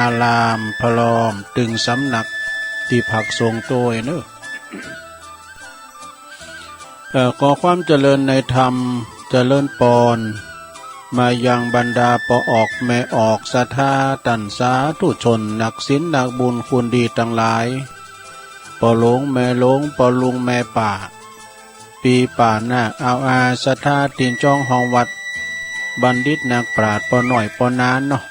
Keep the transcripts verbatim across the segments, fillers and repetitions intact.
อารามพร้อมตึงสำนักตี้พักสงฆ์ตวยเนาะ เอ่อ ขอความเจริญในธรรม เจริญปอน มายังบรรดาป้อออกแม่ออกศรัทธาต้านสาธุชน นักศีลนักบุญคุณดีตังหลาย ป้อหลวงแม่หลวง ป้อลุงแม่ป้า ปี้ป้าน้าอาวอาศรัทธาตี้จ้องห้องวัด บัณฑิตนักปราชญ์ป้อน้อยป้อหนานเนาะ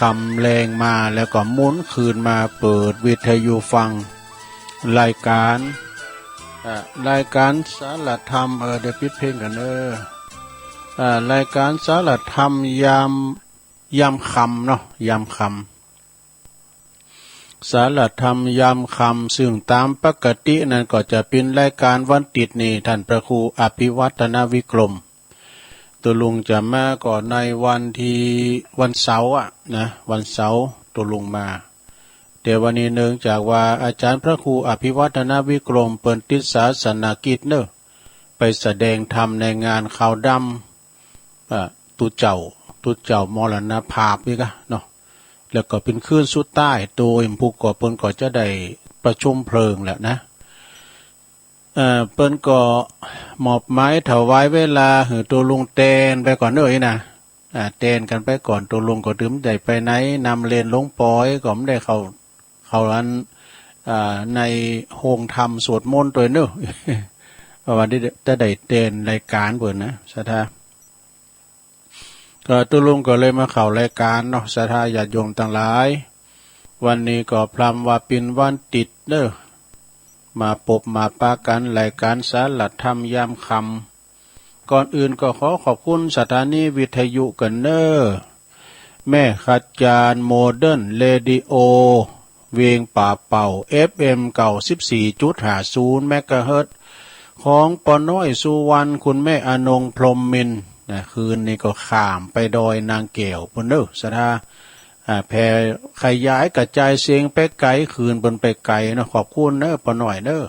ค่ำแลงมาแล้วก็หมุนคืนมาเปิดวิทยุฟัง รายก๋าน อ่า รายก๋านสารธรรม เออ เดี๋ยวปิดเพลงก่อนเออ อ่า รายก๋านสารธรรมยาม ยามค่ำเนาะ ยามค่ำ สารธรรมยามค่ำ ซึ่งต๋ามปกตินั้นก็จะเป๋นรายก๋านวันติ๊ดนี่ ต้านพระครูอภิวัฒนวิกรม ตุ๊ลุงจะมาก็ในวันตี้ วันเสาร์อะนะ วันเสาร์ตุ๊ลุงมา แต่วันนี้เนื่องจากว่าอาจ๋ารย์พระครูอภิวัฒนวิกรมเปิ้นติดศาสนกิจเนาะ ไปแสดงธรรมในงานขาวดำ อ่า ตุ๊เจ้า ตุ๊เจ้ามรณภาพนี่กะเนาะ แล้วก็เป๋นคืนสุดท้าย ตุ๊เอ็มพุกก็เปิ้นก็จะได้ประชุมเพลิงแหละนะ เอ่อ เปิ้นก็มอบหมายถวายเวลาหื้อตุ๊ลุงแตนไปก่อนเนาะ อี้นะ อ่า แตนกั๋นไปก่อน ตุ๊ลุงก็ตึงบ่ได้ไปไหน นำเณรหลวงปอยก็บ่ได้เข้า เข้าอัน อ่า ในโฮงธรรมสวดมนต์ตวยเนาะ เพราะว่าได้ จะได้แตนรายก๋านเปิ้นนะ ศรัทธา ก็ตุ๊ลุงก็เลยมาเข้ารายก๋านเนาะ ศรัทธาญาติโยมตังหลาย วันนี้ก็พร่ำว่าเป๋นวันติ๊ดเนาะ มาปบมาปะกั๋นรายก๋านสารธรรมยามค่ำ ก่อนอื่นก็ขอขอบคุณสถานีวิทยุก่อนเนาะ แม่ขจารย์โมเดิร์นเรดิโอ เวียงป่าเป่า เอฟเอ็ม เก้าสิบสี่จุดห้าศูนย์ เมกะเฮิรตซ์ ของป้อน้อยสุวรรณ คุณแม่อนงพรหมมินทร์นะ คืนนี้ก็ข้ามไปดอยนางแก้วปู้นเนาะ ศรัทธา อ่า แผ่ขยายกระจายเสียงไปไก๋ คืนเปิ้นไปไก๋เนาะ ขอบคุณเนาะ ป้อน้อยเนาะ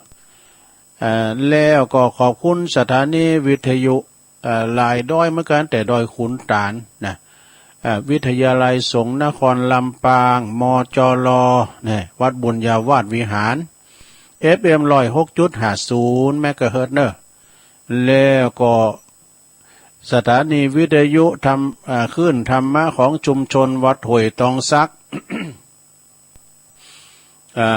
อ่า แล้วก็ขอบคุณสถานีวิทยุ เอ่อ หลายดอยเหมือนกั๋น แต่ดอยขุนตาลนะ เอ่อ วิทยาลัยสงฆ์นครลำปาง มจล นะ วัดบุญญาวาสวิหาร เอฟเอ็ม ร้อยหกจุดห้าศูนย์ เมกะเฮิรตซ์เนาะ แล้วก็สถานีวิทยุธรรม เอ่อ คลื่นธรรมะของชุมชนวัดห้วยตองสัก อ่า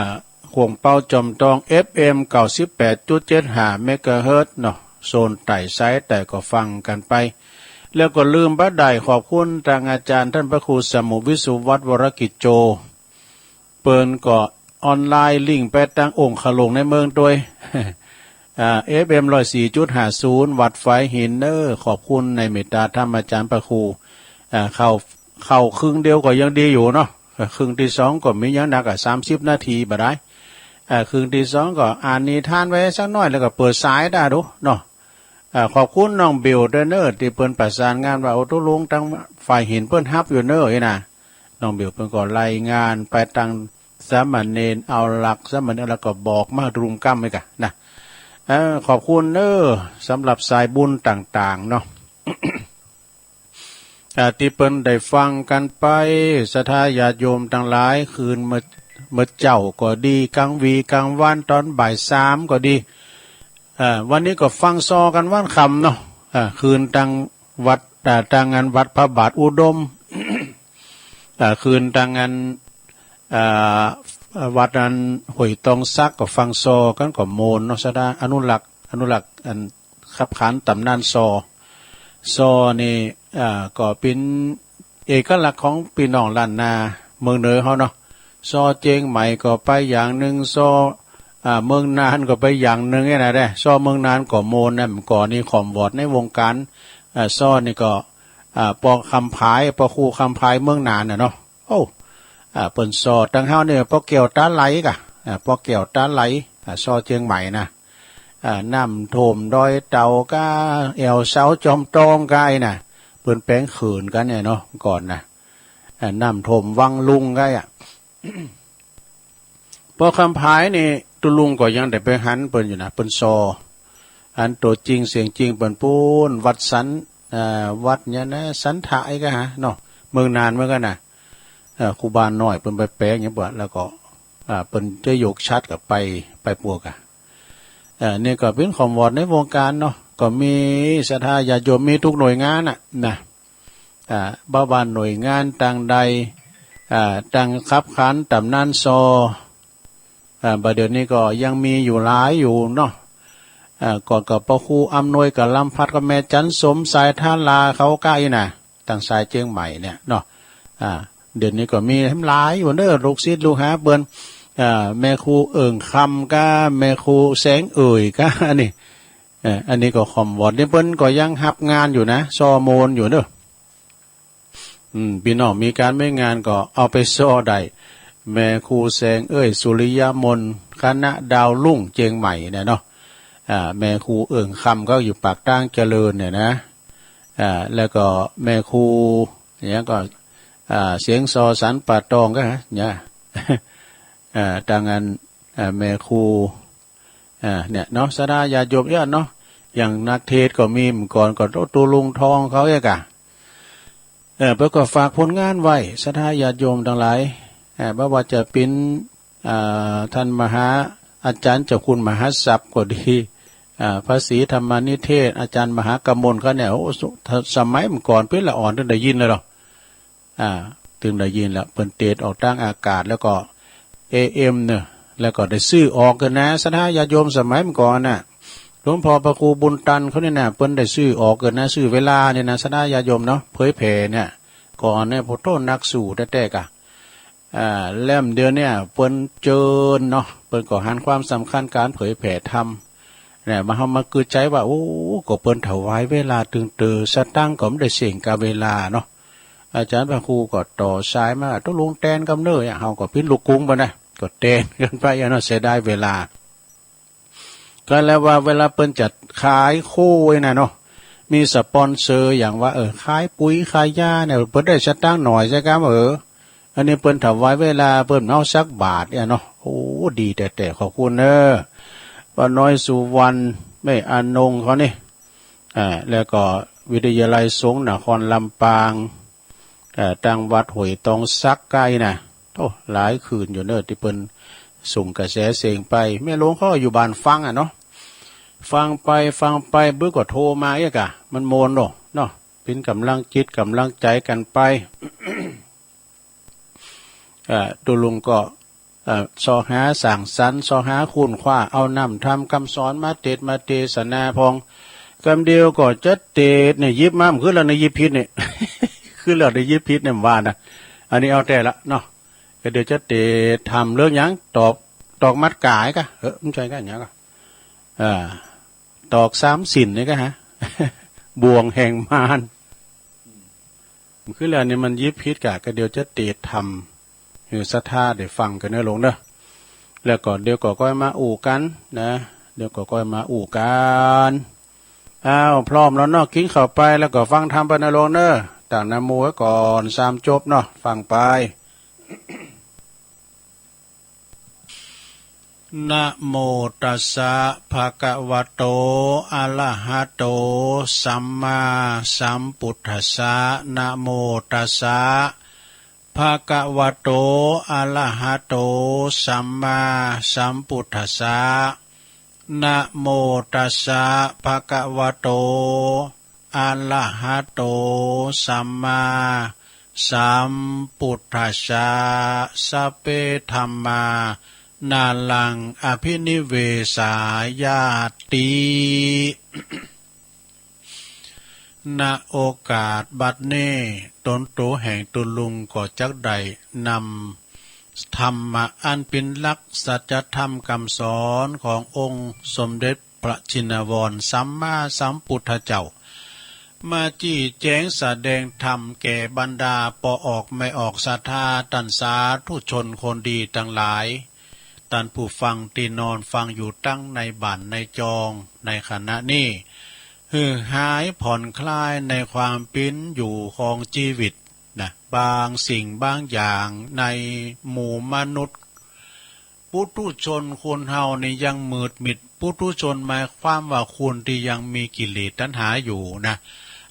ข่วงเปาจ๋อมตอง เอฟเอ็ม เก้าสิบแปดจุดเจ็ดห้า เมกะเฮิรตซ์เนาะ โซนใต้สายใต้ก็ฟังกั๋นไป แล้วก็ลืมบ่ได้ขอบคุณตางอาจ๋ารย์ต้านพระครูสมุห์วิสุวัฒน์ วรกิจโจ เปิ้นก็ออนไลน์ลิงก์ไปตางองคลุงในเมืองตวย อ่า เอฟเอ็ม ร้อยสี่จุดห้าศูนย์ วัดฝายหินเนาะ ขอบคุณในเมตตาธรรมอาจ๋ารย์พระครู อ่า เข้า เข้าครึ่งเดียวก็ยังดีอยู่เนาะ ครึ่งตี้สองก็มียังนักอะ สามสิบนาทีบ่ดาย อ่า ครึ่งตี้สองก็อ่านนิทานไว้สักหน้อย แล้วก็เปิดสายได้ดูเนาะ อ่า ขอบคุณน้องเบลตวยเนาะ ตี้เปิ้นประสานงานว่า โอ้ ตุ๊ลุงตางฝายหินเปิ้นฮับอยู่เนาะ อี้นะ น้องเบลเปิ้นก็รายงานไปตางสามเณรเอาหลัก สามเณรเอาหลักก็บอกมาตุ๊ลุงก้ำไว้ก่ะนะ เอ่อ ขอบคุณเนาะ สำหรับสายบุญต่างๆ เนาะ อ่า ตี้เปิ้นได้ฟังกั๋นไป ศรัทธาญาติโยมตังหลาย คืนเมื่อ เมื่อเจ๊าก็ดี ก๋างวี๋ก๋างวัน ต๋อนบ่ายสามก็ดี อ่า วันนี้ก็ฟังซอกั๋นวันค่ำเนาะ อ่า คืนตางวัด อ่า ตางอันวัดพระบาทอุดม อ่า คืนตางอัน อ่า วัดอันห้วยตองสักก็ฟังซอกั๋นก็โมนเนาะ ศรัทธา อนุรักษ์ อนุรักษ์อัน ขับขานต๋ำนานซอ ซอนี่ อ่า ก็เป๋นเอกลักษณ์ของปี้น้องล้านนาเมืองเหนือเฮาเนาะ ซอเจียงใหม่ก็ไปอย่างนึ่ง ซอ อ่า เมืองน่านก็ไปอย่างนึ่งเนี่ยนะเด้ ซอเมืองน่านก็โมนนะ ก่อนนี้ข่อมวอดในวงก๋าน อ่า ซอนี่ก็ อ่า ป้อคำผาย ป้อครูคำผายเมืองน่านน่ะเนาะ โอ้ อ่า เปิ้นซอ ตางเฮาเนี่ย ป้อแก้วต๋าไหลก่ะ อ่า ป้อแก้วต๋าไหล อ่า ซอเจียงใหม่นะ อ่า น้ำท่วมดอยเต่าก้า แอ่วเซาจอมตองก้า อี้นะ เปิ้นแป๋งเขินกั๋นเนี่ยเนาะ ก่อนนะ อ่า น้ำท่วมวังลุงก้า อ่ะ ป้อคำผายนี่ ตุ๊ลุงก็ยังได้ไปหันเปิ้นอยู่นะ เปิ้นซอ อันตั๋วจริงเสียงจริงเปิ้นปู๊น วัดสัน อ่า วัดเนี่ยนะ สันทะไอ้ก้าฮะเนาะ เมืองน่านเหมือนกั๋นนะ เอ่อ ครูบาน้อยเปิ้นไปแป๋อย่างเปิ้น แล้วก็ อ่า เปิ้นจะยกฉัตรก็ไป ไปปวกอะ เอ่อ นี่ก็เป๋นความวอดในวงการเนาะ ก็มีศรัทธาญาติโยม มีกู้หน่วยงานน่ะนะ อ่า บ่ว่าหน่วยงานตางใด อ่า ตางคับขันต๋ามนั้นซอ อ่า บ่าเดี่ยวนี้ก็ยังมีอยู่หลายอยู่เนาะ อ่า ก่อนก็พระครูอำนวยกาลัมพัสต์ ก็แม่จันสม สายทารา เขาก้าอี้น่ะ ตางสายเจียงใหม่เนี่ยเนาะ อ่า เดี๋ยวนี้ก็มีหลายอยู่เน้อ ลูกศิษย์ลูกหาเปิ้น อ่า แม่ครูเอิ่งคำก้า แม่ครูแสงเอ่ยก้า อันนี้ เอ่อ อันนี้ก็ความวอด นี่เปิ้นก็ยังฮับงานอยู่นะ ซ้อมนต์อยู่เน้อ อืม ปี้น้องมีก๋านมีงานก็เอาไปซ้อได้ แม่ครูแสงเอ่ย สุริยมนต์ คณะดาวรุ่งเจียงใหม่เนี่ยเนาะ อ่า แม่ครูเอิ่งคำก็อยู่ปากตางเจริญเนี่ยนะ อ่า แล้วก็แม่ครูเนี่ยก็ อ่า เสียงซอสันป่าตองก้าเนี่ย อ่า ตางอัน อ่า แม่ครู อ่า เนี่ยเนาะ ศรัทธาญาติโยมเยอะเนาะ อย่างนักเทศน์ก็มี เมื่อก่อนก็ตุ๊ลุงทองเขาเอกอะ เออ เปิ้นก็ฝากผลงานไว้ ศรัทธาญาติโยมตังหลาย เออ บ่ว่าจะเป๋น อ่า ต้านมหาอาจ๋ารย์เจ้าคุณมหาศัพย์ก็ดี อ่า พระศรีธรรมนิเทศ อาจ๋ารย์มหากมลเขาเนี่ย โอ้ ส- สมัยเมื่อก่อนเป๋นละอ่อนตึงได้ยินเลยเหรอ อ่า ตึงได้ยินแล้ว เปิ้นเตสออกตางอากาศ แล้วก็ เอเอ็ม เนาะ แล้วก็ได้ซื้อออกกั๋นนะ ศรัทธาญาติโยม สมัยเมื่อก่อนน่ะ หลวงพ่อพระครูบุญตันเขาเนี่ยนะ เปิ้นได้ซื้อออกกั๋นนะ ซื้อเวลาเนี่ยนะ ศรัทธาญาติโยมเนาะ เผยแผ่เนี่ย ก่อนเนี่ย โอ้โธ่ นักสู้แต๊ๆ ก่ะ อ่า แล้วเดี๋ยวเนี่ย เปิ้นเจิญเนาะ เปิ้นก็หันความสำคัญก๋านเผยแผ่ธรรม เนี่ย มาเฮามาเกิดใจ๋ว่า โอ้ ก็เปิ้นถวายเวลาตึงเต๋อ สตางค์ก็บ่ได้เส้งกับเวลาเนาะ อาจ๋ารย์พระครูก็ต่อสายมา ตุ๊ลุงแตนกำเนิดเนี่ย เฮาก็เป๋นลูกกรุงไปนะ ก็แตนกั๋นไปอะเนาะ เสียดายเวลา ก็แล้วว่าเวลาเปิ้นจะขายโคไว้น่ะเนาะ มีสปอนเซอร์อย่างว่า เออ ขายปุ๋ยขายยาเนี่ย เปิ้นได้สตางค์หน่อยใจ้กำ เออ อันนี้เปิ้นถวายเวลา เปิ้นบ่เอาสักบาทเนี่ยเนาะ โอ้ ดีแต๊ๆ ขอบคุณเน้อ ป้าน้อยสุวรรณ แม่อานงเขานี่ อ่า แล้วก็วิทยาลัยสงฆ์นครลำปาง เอ่อ ตางวัดห้วยตองสักใก้น่ะ โอ้ หลายคืนอยู่เน้อ ตี้เปิ้นส่งกระแสเสียงไป แม่หลวงเขาอยู่บ้านฟังอะเนาะ ฟังไปฟังไป บึกก็โทรมาเอกอะ มันม่วนเนาะ เนาะ เป๋นก๋ำลังจิตก๋ำลังใจ๋กั๋นไป เอ่อ ตุ๊ลุงก็ เอ่อ ซอหาสร้างสรรค์ ซอหาค้นคว้า เอาน้ำธรรมกำสอนมาเตสน์มาเตสนาพ่อง กำเดียวก็จะเตสน์เนี่ย หยิบมา มันขึ้นแล้วเนี่ย หยิบผิดเนี่ย ขึ้นแล้วเนี่ย หยิบผิดเนี่ย มันว่านะ อันนี้เอาแต๊ละเนาะ กำเดียวจะเตสน์ ถามเรื่องหยัง ตอก ตอกมัดก๋ายกะ เออ บ่ใจ้กะ หยังกะ อ่า ตอกสามสินนี่กะฮะ บ่วงแห่งมาร ขึ้นแล้วเนี่ยมันหยิบผิดกะ กำเดียวจะเตสน์ธรรม หื้อศรัทธาได้ฟังกั๋นเน้อลุงเน้อ แล้วก็เดี๋ยวก็ก้อยมาอู้กั๋นนะ เดี๋ยวก็ก้อยมาอู้กั๋น อ้าว พร้อมแล้วเนาะ กิ๋นข้าวไป แล้วก็ฟังธรรมไปเน้อลุงเน้อ ตั้งนะโมไว้ก่อน สามจบเนาะ ฟังไป นะโมตัสสะ ภะคะวะโต อะระหะโต สัมมาสัมพุทธัสสะ นะโมตัสสะ ภะคะวะโต อะระหะโต สัมมาสัมพุทธัสสะ นะโมตัสสะ ภะคะวะโต อะระหะโต สัมมาสัมพุทธัสสะ สัพเพธัมมา นาลัง อะภินิเวสาญาติ ณ โอกาสบัดนี้ ต๋นตั๋วแห่งตุ๊ลุงก็จักได้นำธรรมะอันเป๋นหลักสัจธรรมกำสอนขององค์สมเด็จพระชินวรสัมมาสัมพุทธเจ้า มาจี้แจ๋งแสดงธรรมแก่บรรดาป้อออกแม่ออกศรัทธา ต้านสาธุชนคนดีตังหลาย ต้านผู้ฟังตี้นอนฟังอยู่ตังในบ้านในจองในขณะนี้ หื้อหายผ่อนคลายในความเป๋นอยู่ของจีวิตนะ บางสิ่งบางอย่างในหมู่มนุษย์ ปุถุชนคนเฮานี่ยังมืดมิด ปุถุชนหมายความว่าคนตี้ยังมีกิเลสตัณหาอยู่นะ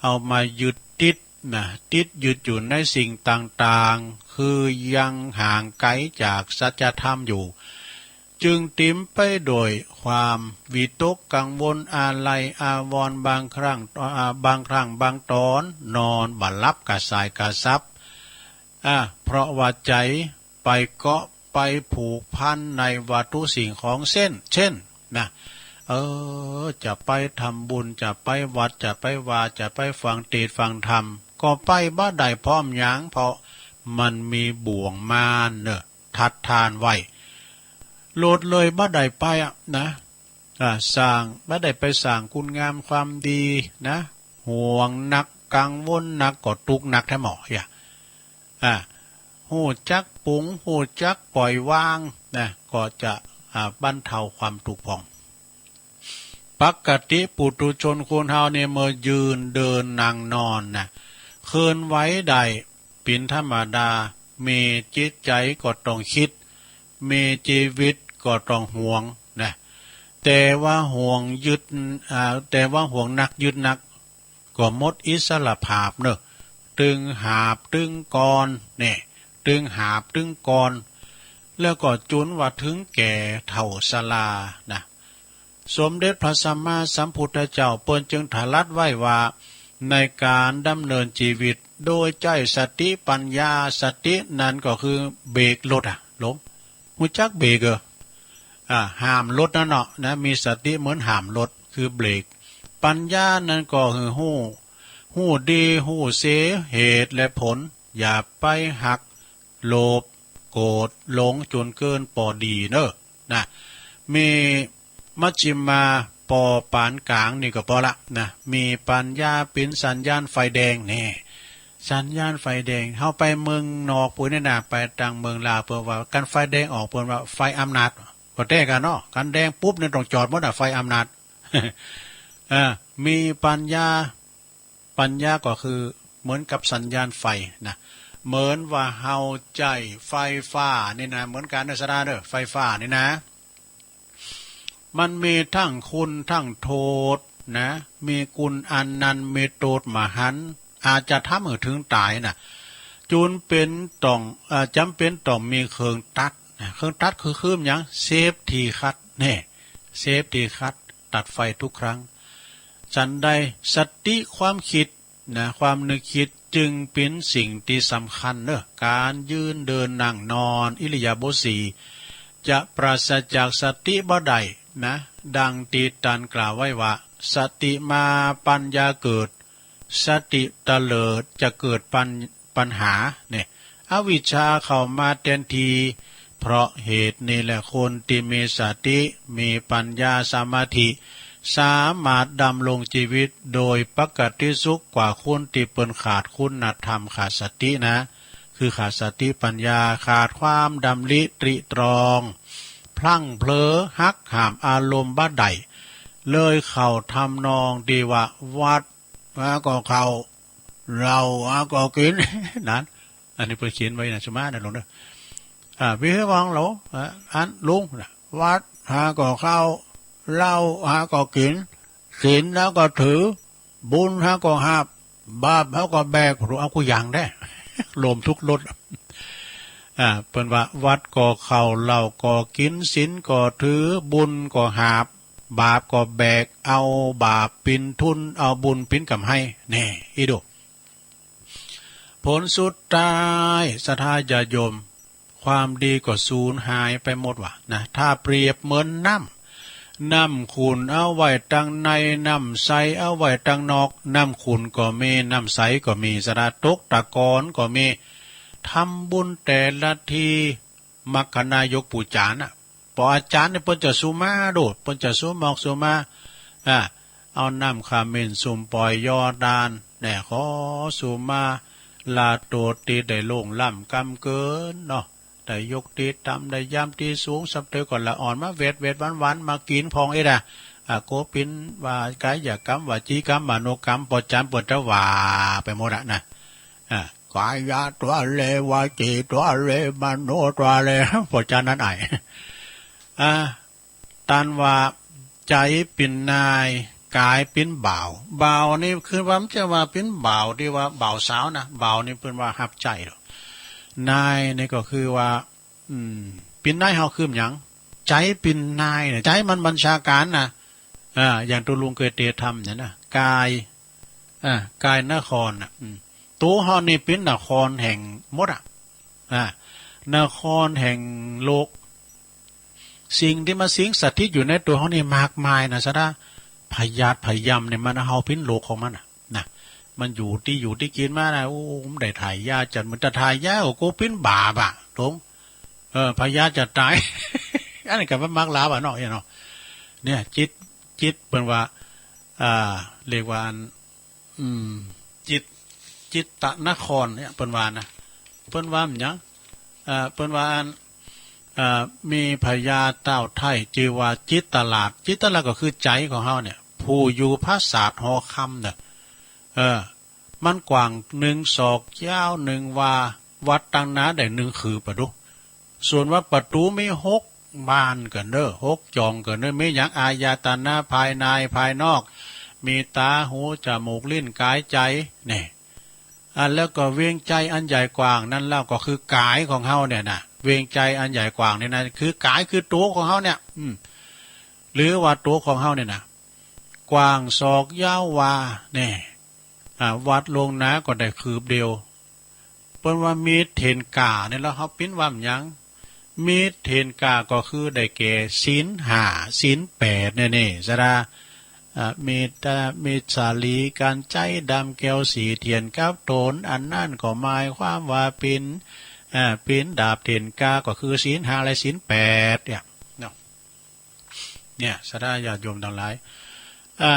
เอามายึดติด นะ ติดยึดอยู่ในสิ่งต่างๆ คือยังห่างไกลจากสัจธรรมอยู่ จึงเต็มไปด้วยความวิตกกังวลอาลัยอาวรณ์ บางครั้ง อ่า บางครั้งบางตอนนอนบ่หลับกระส่ายกระสับ อ่า เพราะว่าใจ๋ไปเกาะไปผูกพันในวัตถุสิ่งของเส้น เช่น นะ เออ จะไปทำบุญ จะไปวัด จะไปวา จะไปฟังเตสน์ฟังธรรม ก็ไปบ่ได้พร้อมหยัง เพราะมันมีบ่วงมารเน่อ ทัดทานไว้ โลดเลยบ่ได้ไปอะนะ อ่า สร้าง บ่ได้ไปสร้างคุณงามความดีนะ ห่วงนัก กังวลนัก ก็ตุ๊กข์นักแต๊หม้อ อ่า ฮู้จักปรง ฮู้จักปล่อยวางนะ ก็จะ อ่า บรรเทาความตุ๊กข์พ่อง ปกติปุถุชนคนเฮาเนี่ย เมื่อยืนเดินนั่งนอนนะ เคลื่อนไหวได้เป๋นธรรมดา มีจิตใจ๋ก็ต้องกึ๊ด มีจีวิตก็ต้องห่วงนะ แต่ว่าห่วงยึด อ่า แต่ว่าห่วงนักยึดนัก ก็หมดอิสรภาพเน่อ ตึงหาบตึงกอน เนี่ย ตึงหาบตึงกอน แล้วก็จ๋นว่าเถิงแก่เฒ่าชรานะ สมเด็จพระสัมมาสัมพุทธเจ้าเปิ้นจึงตรัสไว้ว่า ในก๋านดำเนินจีวิตโดยใจ๊สติปัญญา สตินั้นก็คือเบรกรถอะ หลง ฮู้จักเบรกเออ อ่า ห้ามรถนั่นเนาะนะ มีสติเหมือนห้ามรถ คือเบรก ปัญญานั้นก็คือฮู้ ฮู้ดี ฮู้เสียเหตุและผล อย่าไปฮัก โลภ โกรธ หลงจ๋นเกินปอดีเน่อ นะ มีมัชฌิมาปอปานก๋างนี่ก็ปอละนะ มีปัญญาเป๋นสัญญาณไฟแดง แน่ สัญญาณไฟแดง เฮาไปเมืองนอกปู้นเนี่ยนะ ไปตางเมืองลาว เปิ้นว่าคันไฟแดงออก เปิ้นว่าไฟอำนาจ ก็แต๊กั๋นเนาะ คันแดงปุ๊บเนี่ยต้องจอดหมดอะ ไฟอำนาจ อ่า มีปัญญา ปัญญาก็คือเหมือนกับสัญญาณไฟนะ เหมือนว่าเฮาใจ๊ไฟฟ้านี่นะ เหมือนกั๋นเน่อ สะดาเน่อ ไฟฟ้านี่นะ มันมีตึงคุณตึงโต้ษนะ มีคุณอันนันต์ มีโต้ษมหันต์ อาจจะทำหื้อเถิงต๋ายนะ จ๋นเป๋นต้อง เอ่อ จ๋ำเป๋นต้องมีเครื่องตัดนะ เครื่องตัดคือ คือหยัง เซฟตี้คัท แน่ เซฟตี้คัท ตัดไฟทุกครั้ง ฉันใดสติความกึ๊ดนะ ความนึกกึ๊ดจึงเป๋นสิ่งตี้สำคัญเน่อ ก๋านยืนเดินนั่งนอนอิริยาบถสี่ จะปราศจากสติบ่ได้นะ ดังตี้ตรัสกล่าวไว้ว่า สติมาปัญญาเกิด สติเตลิดจะเกิดปัญ ปัญหา เนี่ย อวิชชาเข้ามาแตนที เพราะเหตุนี้แหละ คนตี้มีสติ มีปัญญา สมาธิ สามารถดำรงจีวิตโดยปกติสุขกว่าคนตี้เปิ้นขาดคุณธรรม ขาดสตินะ คือขาดสติปัญญา ขาดความดำริตริตรอง พลั้งเผลอหักห้ามอารมณ์บ่ได้ เลยเข้าทำนองตี้ว่า วัดหาก็เข้า เหล้าหาก็กิ๋น นั้น อันนี้เปิ้นเขียนไว้นะ สุมานะหลวงเน่อ อ่า วิหารวังเหลา อ่า อันหลวงนะ วัดหาก็เข้า เหล้าหาก็กิ๋น ศีลหาก็ถือ บุญหาก็ฮับ บาปหาก็แบก เอากู้อย่างแต๊ รวมทุกรส อ่า เปิ้นว่า วัดก็เข้า เหล้าก็กิ๋น ศีลก็ถือ บุญก็ฮับ บาปก็แบก เอาบาปเป๋นทุน เอาบุญเป๋นก๋ำไร แน่ อี้ดู ผลสุดท้าย ศรัทธาญาติโยม ความดีก็สูญหายไปหมดว่ะนะ ถ้าเปรียบเหมือนน้ำ น้ำขุ่นเอาไว้ตังใน น้ำใสเอาไว้ตังนอก น้ำขุ่นก็มี น้ำใสก็มี สะดา ตกตะกอนก็มี ทำบุญแต่ละที มัคคณายกปู๋จาร์น่ะ ปออาจ๋ารย์เนี่ยเปิ้นจะสุมาโดด เปิ้นจะสุมอกสุมา อ่า เอาน้ำขมิ้นสุมปล่อยยอตาน แน่ ขอสุมาลาโตติได้ล่วงล้ำกำเกินเนาะ ได้ยกตี้ต่ำ ได้ยามตี้สูง สำเตอก็ละอ่อนมาเวดเวดวันวันมากิ๋นพ่องเอ็ดอะ อ่า โกปิน ว่ากายกรรม วจีกรรม มโนกรรม ปออาจ๋ารย์เปิ้นจะว่าไปหมดอะนะ อ่า กายะตัวเล วจีตัวเล มโนตัวเล ปออาจ๋ารย์นั้นอ้าย อ่า ตานว่าใจ๋เป๋นนาย ก๋ายเป๋นบ่าว บ่าวนี่คือว่า บ่าบ่า บ่าวตี้ว่าบ่าวสาวนะ บ่าวนี่เปิ้นว่าฮับใจ๊ นายนี่ก็คือว่า อืม เป๋นนายเฮาคือหยัง ใจ๋เป๋นนายเนี่ย ใจ๋มันบัญชาก๋านนะ อ่า อย่างตั๋วลุงเกยเต๋ทำเนี่ยนะ ก๋าย อ่า ก๋ายนครน่ะ อืม ตั๋วเฮานี่เป๋นนครแห่งหมดอะ อ่า นครแห่งโลก สิ่งตี้มาสิงสถิตอยู่ในตั๋วเฮานี่มากมายนะ สะดา พยาธิพยายมเนี่ยมันเอาเฮาเป๋นโลกของมันน่ะ นะ มันอยู่ตี้อยู่ตี้กิ๋นมานะ โอ้ มันได้ถ่ายยาจัด มันจะถ่ายยา โอ้ กูเป๋นบ่าบ่ะ ตรง เออ พยาธิจะต๋าย อันนี้ก็มันมักลาวอะเนาะ เนี่ยเนาะ เนี่ย จิต จิตเปิ้นว่า อ่า เรียกว่าอัน อืม จิต จิตตนครเนี่ย เปิ้นว่านะ เปิ้นว่ามันหยัง อ่า เปิ้นว่าอัน อ่า มีพญาเต้าไท้จื้อว่าจิตตลาด จิตตลาดก็คือใจ๋ของเฮาเนี่ย ผู้อยู่ปราสาทหอคำเนี่ย เออ มันกว้างหนึ่งศอก ยาวหนึ่งวา วัดตังหน้าได้หนึ่งคืบอะดู ส่วนว่าประตู๋มีหกบานกั๋นเน่อ หกจ่องกั๋นเน่อ มีหยัง อายตนะภายในภายนอก มีต๋า หู จมูก ลิ้น ก๋าย ใจ๋ นี่ อ่ะ แล้วก็เวียงใจ๋อันใหญ่กว้างนั้นแล้วก็คือก๋ายของเฮาเนี่ยนะ เวียงใจ๋อันใหญ่กว้างเนี่ยนะ คือก๋าย คือตั๋วของเฮาเนี่ย อืม หรือว่าตั๋วของเฮาเนี่ยนะ กว้างศอก ยาววา นี่ อ่า วัดลงหน้าก็ได้คืบเดียว เปิ้นว่ามีเถนก๋าเนี่ย แล้วเฮาเป๋นว่าหยัง มีเถนก๋าก็คือได้แก่ศีลห้า ศีลแปดเนี่ยนี่ สะดา อ่า มีตา มีสาลี ก๋านใจ๊ดำ แก้วสีเถียนกับโถน อันนั้นก็หมายความว่าเป๋น อ่า เป๋นดาบเถนก๋า ก็คือศีลห้าและศีลแปดเนี่ย เนาะ เนี่ย สะดาญาติโยมตังหลาย อ่า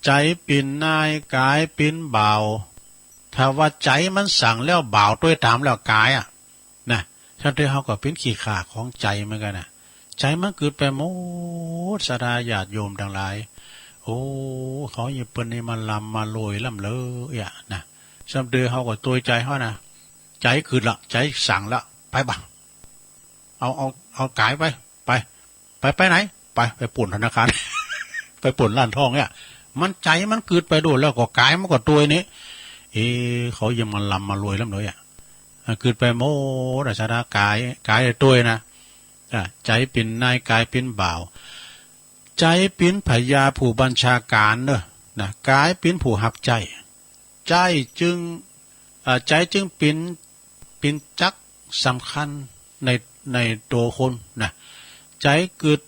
ใจ๋เป๋นนาย ก๋ายเป๋นบ่าว ถ้าว่าใจ๋มันสั่งแล้วบ่าวตวยต๋ามแล้วก๋ายอะ นะ ฉะนั้นเฮาก็เป๋นขี้ข้าของใจ๋เหมือนกั๋นนะ ใจ๋มันกึ๊ดไปหมด สะดาญาติโยมตังหลาย โอ้ เขาเยียะเปิ้นนี่มาร่ำมารวยล้ำเลิศอะนะ ฉะนั้นเฮาก็ตวยใจ๋เฮานะ ใจ๋กึ๊ดละ ใจ๋สั่งละ ไปบ่ะ เอา เอา เอาก๋ายไป ไป ไป ไปไหน ไป ไปปล้นธนาคาร ไปปล้นร้านทองเนี่ย มันใจ๋มันกึ๊ดไปโดดแล้วก็ก๋ายมันก็ตวยนี่ เอ๊ะ เขาเยียะมาร่ำมารวยล้ำเลิศอะ อ่ะ กึ๊ดไปหมดอะ สะดา ก๋าย ก๋ายตวยนะ อ่ะ ใจ๋เป๋นนาย ก๋ายเป๋นบ่าว ใจ๋เป๋นพญาผู้บัญชาก๋านเน่อ นะ ก๋ายเป๋นผู้ฮับใจ๊ ใจ๊จึง อ่า ใจ๋จึงเป๋น เป๋นจักรสำคัญใน ในตั๋วคนนะ ใจ๋กึ๊ด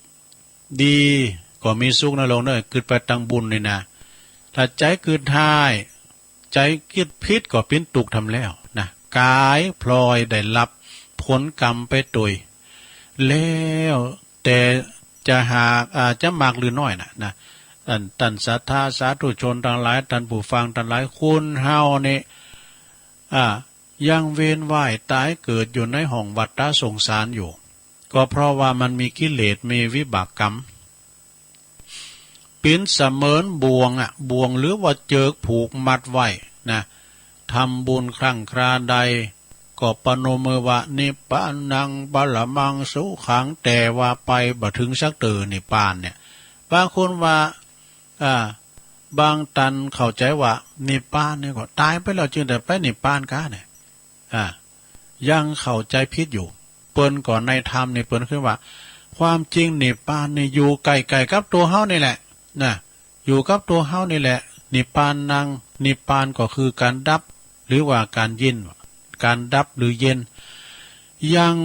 ดีก็มีสุขนะโลมเน่อ กึ๊ดไปตางบุญนี่นะ ถ้าใจ๋กึ๊ดฮ้าย ใจ๋กึ๊ดผิดก็เป๋นตุ๊กทำแล้วนะ ก๋ายพลอยได้ฮับผลกรรมไปตวย แล้วแต่จะหาก อ่า จะมากหรือน้อยนะ นะ ต้าน ต้านศรัทธาสาธุชนตังหลาย ต้านผู้ฟังตังหลาย คนเฮานี่ อ่า ยังเวียนว่ายต๋ายเกิดอยู่ในห้องวัฏฏะสงสารอยู่ ก็เพราะว่ามันมีกิเลส มีวิบากกรรม เป๋นเสมือนบ่วงอะ บ่วงหรือว่าเจือกผูกมัดไว้นะ ทำบุญครั้งคราใด ก็ประนมมือว่า นิพพานังปรมังสุขัง แต่ว่าไปบ่เถิงสักเตื้อนิพพานเนี่ย บางคนว่า อ่า บางต้านเข้าใจ๋ว่านิพพานนี่ก็ต๋ายไปแล้วจึงได้ไปนิพพานกาเนี่ย อ่า ยังเข้าใจ๋ผิดอยู่ เปิ้นก็ในธรรมนี่เปิ้นขึ้นว่า ความจริงนิพพานนี่อยู่ใก้ๆ กับตั๋วเฮานี่แหละ นะ อยู่กับตั๋วเฮานี่แหละ นิพพานัง นิพพานก็คือก๋านดับ หรือว่าก๋านเย็น ก๋านดับหรือเย็น ยัง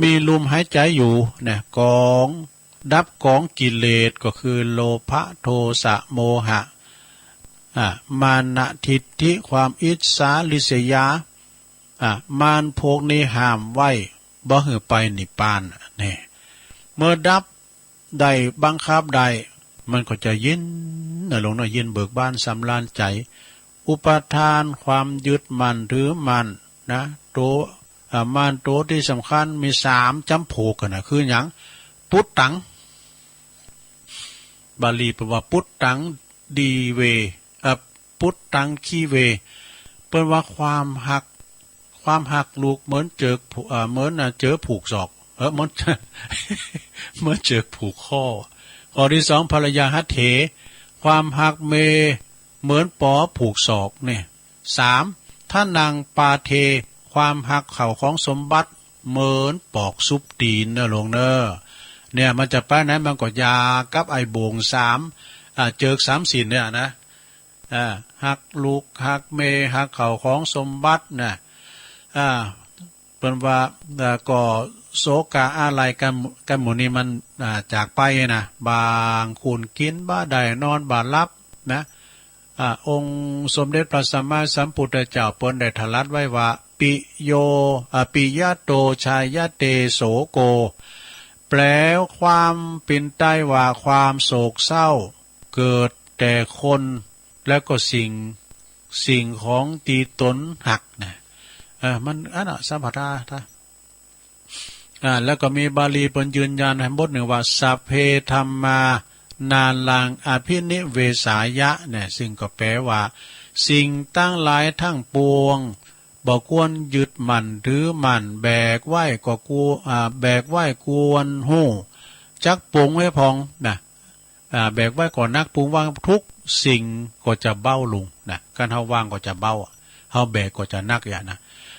มีลมหายใจ๋อยู่นะ กอง ดับกองกิเลสก็คือโลภะ โทสะ โมหะ อ่า มานะ ทิฏฐิ ความอิจฉาริษยา อ่า มารพวกนี้ห้ามไว้ บ่หื้อไปนิพพาน นี่ เมื่อดับได้ บังคับได้ มันก็จะเย็นนะโลมเนาะ เย็นเบิกบานสำราญใจ๋ อุปาทาน ความยึดมั่นถือมั่นนะ ตั๋ว อ่า มารตั๋วตี้สำคัญมีสามจ๋ำพวกกั๋นนะ คือหยัง ปุตตัง บาลีเปิ้นว่าปุตตัง ดีเว เอ่อ ปุตตัง คีเว เปิ้นว่าความฮัก ความฮักลูกเหมือนเจือกผูก เอ่อ เหมือนน่ะเจือกผูกศอก เออ เหมือน เหมือนเจือกผูกข้อ ข้อตี้สอง ภรรยาหัตเถ ความฮักเมย์เหมือนป๋อผูกศอกเนี่ย สาม ทะนังปาเท ความฮักข้าวของสมบัติเหมือนปอกซุบตี๋นเน่อหลวงเน่อ เนี่ยมันจะไปไหนมันก็อยากกับไอ้บ่วงสาม อ่า เจิกสามศีลเนี่ยนะ อ่า ฮักลูก ฮักเมย์ ฮักข้าวของสมบัตินะ อ่า เปิ้นว่า เอ่อ ก็โศกาอาลัยกัน กันหมู่นี้มัน อ่า จากไปนะ บางคนกิ๋นบ่ได้ นอนบ่หลับนะ อ่า องค์สมเด็จพระสัมมาสัมพุทธเจ้าเปิ้นได้ตรัสไว้ว่า ปิโย อ่า ปิยะโตชายะเตโสโก แปลความเป๋นไตว่าความโศกเศร้าเกิดแต่คน แล้วก็สิ่ง สิ่งของตี้ต๋นฮักนะ เออ มันอันน่ะ สัมปทา อ่า แล้วก็มีบาลีเปิ้นยืนยันให้บทหนึ่งว่า สัพเพธัมมา นาลัง อภินิเวสายะ เนี่ย ซึ่งก็แปลว่า สิ่งตังหลายทั้งปวง บ่ควรยึดมั่นถือมั่น แบกไว้ก็กลัว อ่า แบกไว้ควรฮู้จักปลงไว้พ่องนะ อ่า แบกไว้ก็หนัก ปรุงวางทุกสิ่งก็จะเบาลงนะ คันเฮาวางก็จะเบา เฮาแบกก็จะหนักอย่างนะ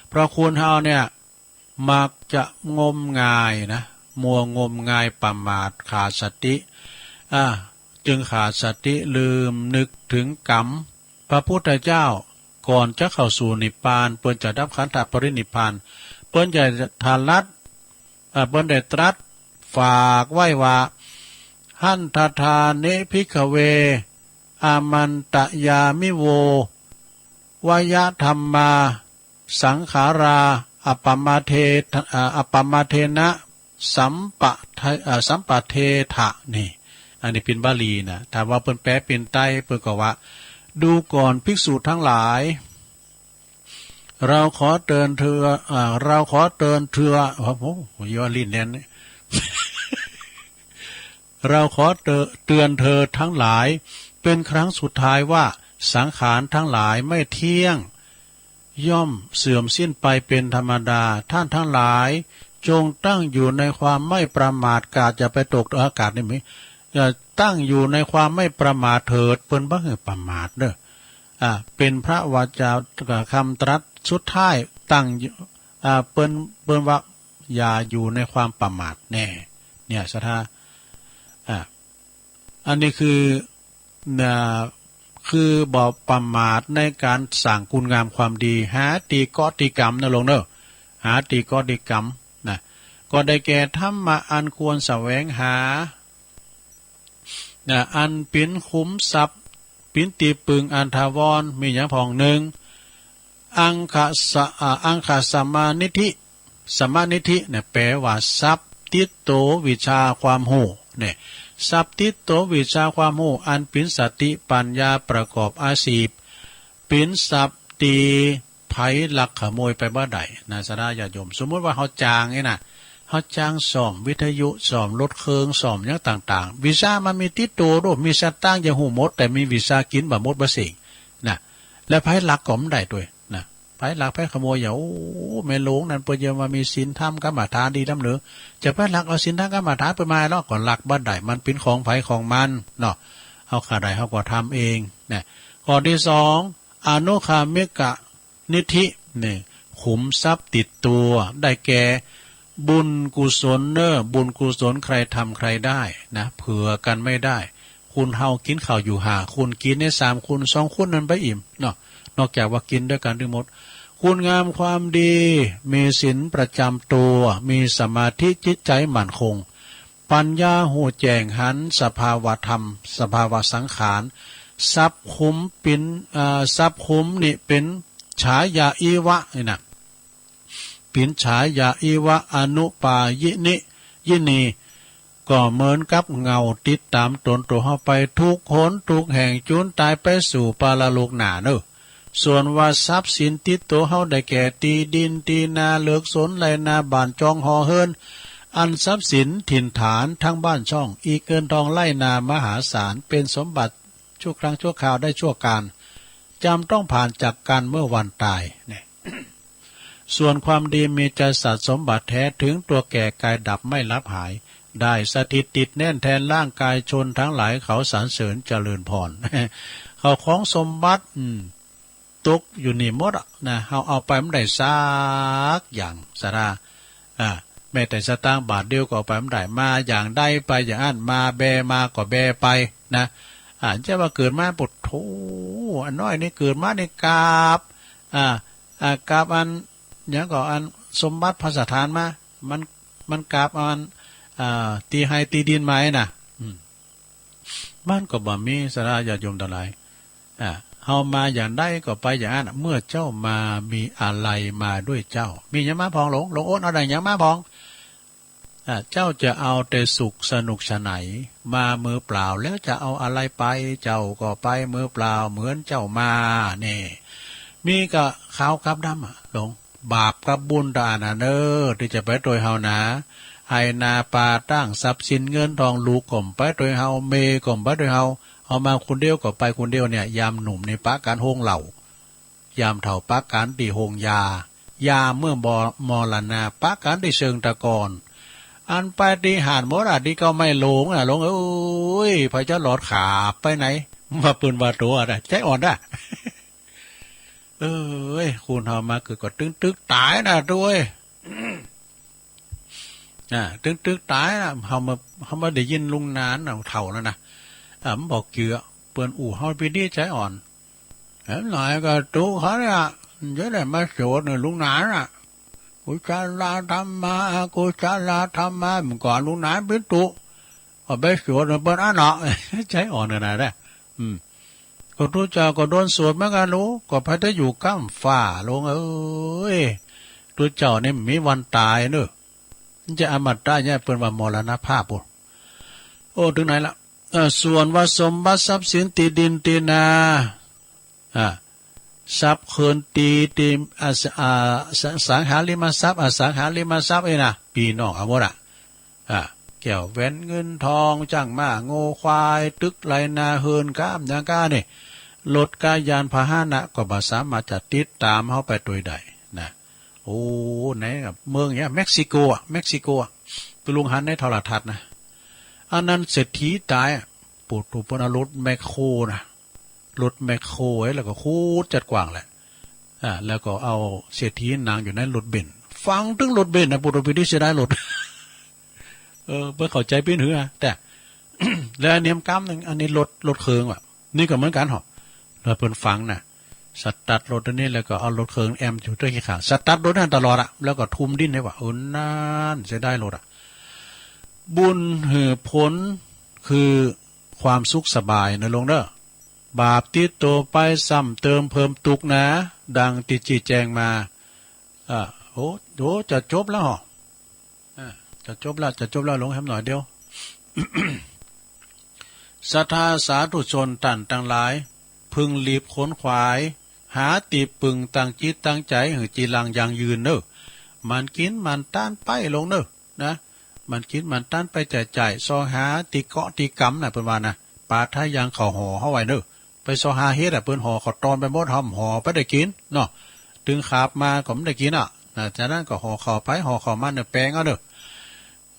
เพราะคนเฮาเนี่ย มักจะงมงายนะ มัวงมงายประมาทขาดสติ อ่า จึงขาดสติลืมนึกถึงกรรม พระพุทธเจ้าก่อนจะเข้าสู่นิพพาน เปิ้นจะดับขันธปรินิพพาน เปิ้นจะตรัส อ่า เปิ้นได้ตรัสฝากไว้ว่า หันทธาเนภิกขเว อามันตยามิโว วยธัมมา สังขารา อัปปมาเท อ่า อัปปมาเทนะ สัมปะเท อ่า สัมปะเทถะ นี่ อันนี้เป๋นบาลีนะ ถ้าว่าเปิ้นแปลเป๋นไตเปิ้นก็ว่า ดูก่อนภิกษุทั้งหลาย เราขอเตือนเธอ อ่า เราขอเตือนเธอ โอ้โห ยอดลิ้นแน่นเนี่ย เราขอเตือน เตือนเธอทั้งหลาย เป็นครั้งสุดท้ายว่า สังขารทั้งหลายไม่เที่ยง ย่อมเสื่อมสิ้นไปเป็นธรรมดา ท่านทั้งหลาย จงตั้งอยู่ในความไม่ประมาท กาดอย่าไปตกอากาศนี่มิ อย่าตั้งอยู่ในความไม่ประมาทเถิด เปิ้นบ่หื้อประมาทเน่อ อ่า เป็นพระวาจากำตรัสสุดท้าย ตั้งอยู่ อ่า เปิ้น เปิ้นว่าอย่าอยู่ในความประมาทแน่ เนี่ย ศรัทธา อ่า อันนี้คือ นะ คือบ่ประมาทในก๋านสร้างคุณงามความดี หาตี้เกาะตี้กำนะหลวงเน่อ หาตี้เกาะตี้กำนะ ก็ได้แก่ธรรมะอันควรแสวงหา นะ อันเป๋นขุมทรัพย์ เป๋นตี้ปึงอันถาวร มีหยังพ่อง นึ่ง อังคสะ อ่า อังคสมานิธิ สมานิธิเนี่ยแปลว่าทรัพย์ติดตั๋ววิชาความฮู้ เนี่ย ทรัพย์ติดตั๋ววิชาความฮู้ อันเป๋นสติปัญญาประกอบอาชีพ เป๋นทรัพย์ตี้ใผลักขโมยไปบ่ได้นะ ศรัทธาญาติโยม สมมุติว่าเฮาจ้างนี่นะ เฮาจ้างซ่อมวิทยุ ซ่อมรถเครื่อง ซ่อมหยังต่างๆ วิชามันมีติดตั๋วโด มีสตางค์จะฮู้หมด แต่มีวิชากิ๋นบ่หมดบ่เส้งนะ และใผลักก็บ่ได้ตวย นะ ใผลักใผขโมยอย่า โอ้ แม่โรงนั้นเปิ้นยังว่ามีศีลธรรมกรรมฐานดีล้ำเนาะ จะไปลักเอาศีลธรรมกรรมฐานเปิ้นมาลอ ก็ลักบ่ได้ มันเป๋นของใผของมันเนาะ เฮาข้าได้เฮาก็ทำเองนะ ข้อตี้สอง อนุคามิกนิธิ นี่ ขุมทรัพย์ติดตั๋ว ได้แก่ บุญกุศลเน่อ บุญกุศลใครทำใครได้นะ เผื่อกั๋นไม่ได้ คนเฮากิ๋นข้าวอยู่ห้าคน กิ๋นได้สามคน สองคนนั้นบ่อิ่มเนาะ นอกจากว่ากิ๋นตวยกั๋นตึงหมด คุณงามความดี มีศีลประจำตั๋ว มีสมาธิจิตใจ๋มั่นคง ปัญญาฮู้แจ้งหันสภาวะธรรม สภาวะสังขาร ทรัพย์ขุมเป๋น อ่า ทรัพย์ขุมนี่เป๋นฉายาอิวะ นี่นะ เป๋นฉายาอิวะ อนุปายินิ ยินี ก็เหมือนกับเงาติดต๋ามตนตั๋วเฮาไป ทุกหนทุกแห่ง จูนต๋ายไปสู่ปรโลกหน้าเน่อ ส่วนว่าทรัพย์สินติดตั๋วเฮาได้แก่ ตี้ดินตี้นา เลือกสวนไร่นา บ้านจองหอเฮือน อันทรัพย์สินถิ่นฐานทั้งบ้านช่อง อิฐเงินทองไร่นามหาศาล เป๋นสมบัติชั่วครั้งชั่วคราวได้ชั่วกาล จำต้องผ่านจากกั๋นเมื่อวันต๋าย เนี่ย ส่วนความดีมีใจสัตย์สมบัติแท้ ถึงตัวแก่กายดับไม่ลับหาย ได้สถิตติดแน่นแทนร่างกายชนทั้งหลายเขาสรรเสริญเจริญพร เข้าของสมบัติ อืม ตกอยู่นี่หมดอะนะ เฮาเอาไปบ่ได้สักอย่าง ศรัทธา อ่า แม้แต่สตางค์บาทเดียวก็เอาไปบ่ได้ มาอย่างใดไปอย่างอั้น มาแบมาก็แบไปนะ อ่า จะว่าเกิดมา โอ้โธ่ อันน้อยนี่เกิดมานี่กาบ อ่า อ่า กาบอัน หยังก็อันสมบัติพระราชทานมา มัน มันกาบอัน อ่า ตี้ไฮ่ตี้ดินมาไอ้น่ะ อืม มันก็บ่มี ศรัทธาญาติโยมตังหลาย อ่า เฮามาอย่างใดก็ไปอย่างอั้นน่ะ เมื่อเจ้ามามีอาลัยมาด้วยเจ้า มีหยังมาพ่องหลวง หลวงโอนเอาได้หยังมาพ่อง อ่า เจ้าจะเอาแต่สุขสนุกไฉน มามือเปล่าแล้วจะเอาอะไรไป เจ้าก็ไปมือเปล่าเหมือนเจ้ามา นี่ มีก็ขาวกับดำอะหลวง บาปกับบุญตาอั้นน่ะเน่อ ตี้จะไปตวยเฮานา ไฮ่นาป่าตั้งทรัพย์สินเงินทอง ลูกก็บ่ไปตวยเฮา เมียก็บ่ไปตวยเฮา เฮามาคนเดียวก็ไปคนเดียวเนี่ย ยามหนุ่มนี่ปะกั๋นโฮงเหล้า ยามเฒ่าปะกั๋นตี้โฮงยา ยามเมื่อบ่ มรณาปะกั๋นตี้เชิงตะกอน อันไปตี้หาดหมดอะ ตี้เก้าไม้โหลงอะ หลวงเอ้ย ใผจะหลอดขาบไปไหน ว่าปืนว่าตั๋วอะ ใจ๊อ่อนด้า เอ้ย คนเฮามาเกิดก็ตึงตึกต๋ายน่ะตวย อ่า ตึงตึกต๋ายน่ะ เฮามา เฮามาได้ยินลุงหนานน่ะ เฒ่าแล้วนะ อ่า มันบอกเจื้อ เปิ้นอู้เฮาปี้นี้ใจ๊อ่อน แหมหน่อยก็ตุ๊เขาเนี่ย จะได้มาสวดเนี่ยลุงหนานน่ะ กุศลธรรมา อกุศลธรรมา เมื่อก่อนลุงหนานปี้ตุ๊ ก็ไปสวดเนี่ยเปิ้นอั้นเนาะ ใจ๊อ่อนขนาดนั้น อืม ก็ตุ๊เจ้าก็โดนสวดเหมือนกั๋นลูก ก็ไปได้อยู่ก้ำฟ้าหลวงเอ้ย ตุ๊เจ้านี่มีวันต๋ายเน่อ มันจะอมตะเนี่ย เปิ้นว่ามรณภาพปู้น โอ้ ตึงไหนละ เอ่อ ส่วนว่าสมบัติทรัพย์สินตี้ดินตี้นา อ่า ทรัพย์เคินตี ตี้ อ่า ส- อ่า ส- สังหาริมทรัพย์ อสังหาริมทรัพย์ ไอ้น่ะ ปี้น้องเอาหมดอะ อ่า แก้วแหวนเงินทอง จ๊างม้างัวควาย ตึกไฮ่นาเฮือน ก้ามหยังก้านี่ รถก๊า ยานพาหนะ ก็บ่สามารถจะติดต๋ามเฮาไปตวยได้นะ โอ้ ไหนกับเมืองเนี่ย เม็กซิโกอะ เม็กซิโกอะ ตุ๊ลุงหันในโทรทัศน์นะ อันนั้นเศรษฐีต๋ายอะ ปู้ตุ๊ เปิ้นเอารถแมคโครนะ รถแมคโครไว้ แล้วก็ขุดจัดกว้างแหละ อ่า แล้วก็เอาเศรษฐีนั่งอยู่ในรถเบนซ์ ฟังตึงรถเบนซ์นะ ปู้ตุ๊ ปี้นี้เสียดายรถ เออ เปิ้นเข้าใจ๋ปี้นหืออะ แต่ แล้วอันนี้กำนึ่ง อันนี้รถ รถเคิงว่ะ นี่ก็เหมือนกั๋นเหาะ แล้วเปิ้นฟังนะ สตาร์ทรถอันนี้ แล้วก็เอารถเคิงแอมอยู่ตวยขี้ข้าง สตาร์ทรถนั้นตลอดอะ แล้วก็ทุ่มดินเนี่ยว่ะ เออ นั่น เสียดายรถอะ บุญหื้อผลคือความสุขสบายนะหลวงเน่อ บาปติดตั๋วไปซ้ำเติมเพิ่มตุ๊กข์นะ ดังตี้จี้แจงมา อ่า โอ้ โอ้ จะจบแล้วเหรอ อ่า จะจบแล้ว จะจบแล้ว หลวงแหมหน่อยเดียว ศรัทธาสาธุชนต้านตังหลาย พึงรีบขนขวาย หาตี้ปึงตั้งจิตตั้งใจ๋ หื้อจีรังยั่งยืนเน่อ หมั่นกิ๋นหมั่นตานไปหลวงเน่อ นะ หมั่นกิ๋นหมั่นตานไปใจ๊ใจ๊ ซอหาตี้เกาะตี้กำน่ะ เปิ้นว่านะ ปาทะยังเข้าห่อเฮาไว้เน่อ ไปซอหาเฮ็ดอะ เปิ้นห่อข้าวตอนไปหมด เฮาบ่ห่อไปได้กิ๋นเนาะ ตึงขาบมาก็บ่ได้กิ๋นอะ นะ ฉะนั้นก็ห่อข้าวไผห่อข้าวมันเน่อ แป๋งเอาเน่อ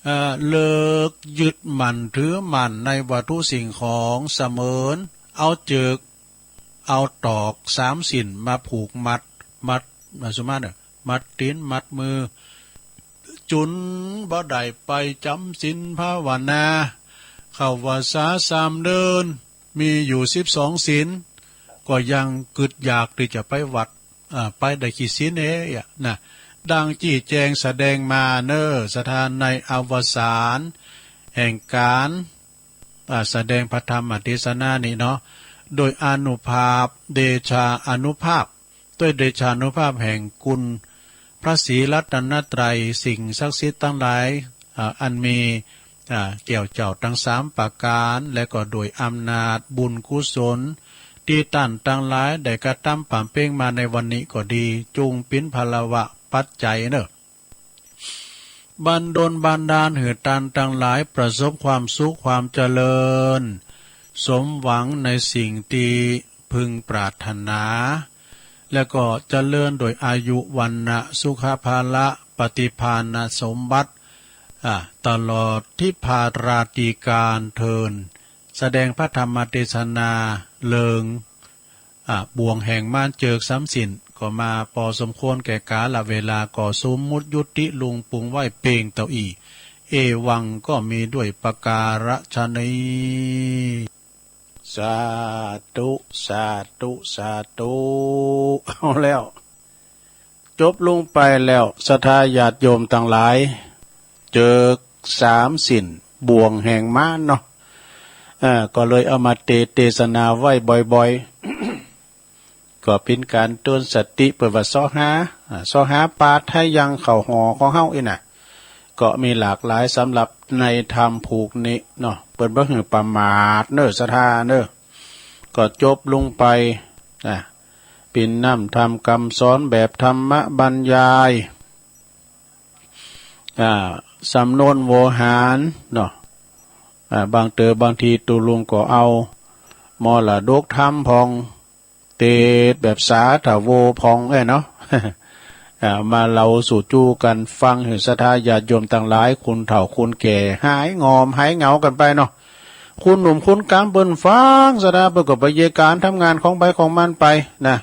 เอ่อ เลิกยึดมั่นถือมั่นในวัตถุสิ่งของ เสมือนเอาเจิก เอาตอกสามสิ้นมาผูกมัด มัด มาสุมาเน่อ มัดตี๋นมัดมือ จุนบ่ได้ไปจ๋ำศีลภาวนา เข้าพรรษาสามเดือน มีอยู่สิบสองศีล ก็ยังกึดอยากตี้จะไปวัด อ่า ไปได้กี่ศีลเอ๊ะ นะ ดังจี้แจงแสดงมาเน่อ ศรัทธา ในอวสานแห่งก๋าน อ่า แสดงพระธรรมเทศนานี้เนาะ โดยอานุภาพ เดชาอานุภาพ ด้วยเดชานุภาพแห่งคุณพระศรีรัตนตรัย สิ่งศักดิ์สิทธิ์ตังหลาย อ่า อันมี อ่า แก้วเจ้าตังสามประก๋าน และก็โดยอำนาจบุญกุศล ตี้ต้านตังหลายได้กระตำปำเป็งมาในวันนี้ก็ดี จุ่งปิ๊นพลวะปัจจัยเน่อ บันดลบันดาลหื้อต้านตังหลายประสบความสุขความเจริญ สมหวังในสิ่งตี้พึงปรารถนา และก็เจริญโดยอายุ วรรณะ สุขะ พละ ปฏิภาณสมบัติ อ่า ตลอดทิพพาราตรีกาลเทิน แสดงพระธรรมเตสนาเลิง อ่า บ่วงแห่งมารเจิกสามสิ้น ก็มาปอสมควรแก่กาลเวลา ก็สมมุติยุติลุงปรุงไว้เพียงเต้าอี้ เอวังก็มีด้วยประการฉะนี้ สาธุ สาธุ สาธุ เอาแล้ว จบลงไปแล้ว ศรัทธาญาติโยมตังหลาย เจิกสามสิ้น บ่วงแห่งมารเนาะ เอ่อ ก็เลยเอามาเต เตสนาไว้บ่อยๆ ก็เป๋นก๋านเตื๋อนสติ เปิ้นว่าเซาะหา อ่า เซาะหาปาไทยังเข้าห่อของเฮาอี้น่ะ ก็มีหลากหลายสำหรับในธรรมผูกนี้เนาะ เปิ้นบ่หื้อประมาทเน่อ ศรัทธาเน่อ ก็จบลงไป อ่า เป๋นน้ำธรรมกำสอนแบบธรรมบรรยาย อ่า สำนวนโวหารเนาะ อ่า บางเต๋อบางทีตุ๊ลุงก็เอามรดกธรรมพ่อง เตสน์แบบสาธารณะพ่องแอ้เนาะ อ่า มาเล่าสู่จู้กั๋นฟังหื้อศรัทธาญาติโยมตังหลาย คนเฒ่าคนแก่ หายงอมหายเหงากั๋นไปเนาะ คนหนุ่มคนก๋ำเปิ้นฟังศรัทธาเปิ้นก็ไปเยียะก๋านทำงานของใผของมันไปนะ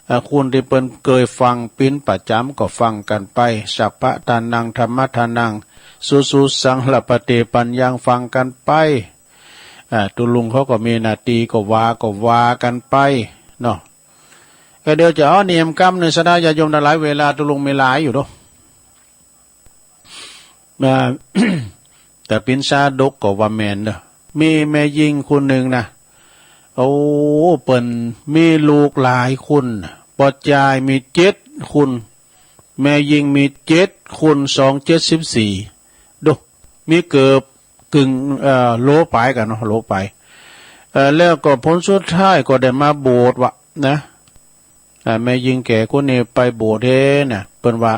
อ่า คนตี้เปิ้นเกยฟังเป๋นประจ๋ำก็ฟังกั๋นไป สัพพะทานัง ธัมมะทานัง สุสุสัง ลภะเต ปัญญัง ฟังกั๋นไป อ่า ตุ๊ลุงเขาก็มีหน้าตี้ก็ว่าก็ว่ากั๋นไปเนาะ ก็เดี๋ยวจะเอาเนียมกำในศรัทธาญาติโยมตังหลาย เวลาตุ๊ลุงมีหลายอยู่เนาะ อ่า แต่เป๋นชาดกก็ว่าแม่นเนาะ มีแม่ญิงคนนึ่งนะ โอ้ เปิ้นมีลูกหลายคน ป้อจายมีเจ็ดคน แม่ญิงมีเจ็ดคน สองเจ็ดสิบสี่ ดู มีเกือบกึ่ง เอ่อ โลป๋ายกั๋นเนาะ โลป๋าย เอ่อ แล้วก็ผลสุดท้ายก็ได้มาบวชวะนะ อ่า แม่ญิงแก่คนนี้ไปบวชเฮนะ เปิ้นว่า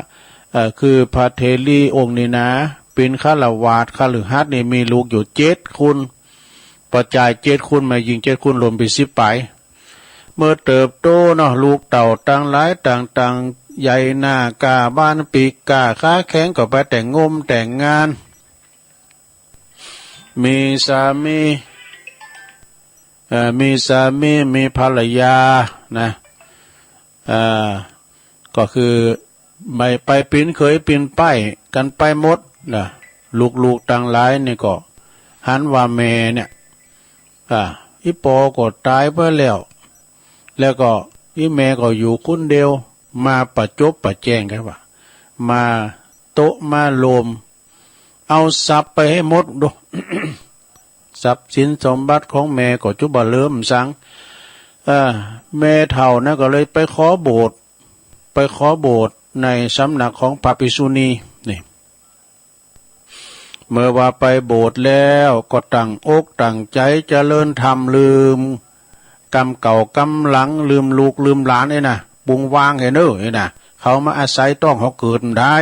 เอ่อ คือพระเถรีองค์นี้นะ เป๋นฆราวาสคฤหัสถ์นี่มีลูกอยู่เจ็ดคน ป้อจายเจ็ดคน แม่ญิงเจ็ดคน รวมเป๋นสิบป๋าย เมื่อเติบโตเนาะ ลูกเต้าตังหลายต่างๆ ใหญ่หน้าก้าบานปีกก้าขาแข็ง ก็ไปแต่งงมแต่งงาน มีสามี เอ่อ มีสามี มีภรรยานะ เอ่อ ก็คือไป ไปเป๋นเขยเป๋นป้ายกั๋นไปหมดนะ ลูกๆตังหลายนี่ก็หันว่าแม่เนี่ย อ่า อี่ป้อก็ต๋ายไปแล้ว แล้วก็อี่แม่ก็อยู่คนเดียว มาประจบประแจงกั๋นว่า มาโต๊ะมาโลม เอาทรัพย์ไปหื้อหมดดู ทรัพย์สินสมบัติของแม่ก็จุบ่เหลือหยังสัง เอ่อ แม่เฒ่านั้นก็เลยไปขอบวช ไปขอบวชในสำนักของพระภิกษุณีนี่ เมื่อว่าไปบวชแล้วก็ตั้งอกตั้งใจ๋เจริญธรรม ลืมกรรมเก่ากรรมหลัง ลืมลูกลืมหลานไอ้น่ะ ปลงวางไอ้เน่อไอ้น่ะ เขามาอาศัยต้องเฮาเกิดบ่ได้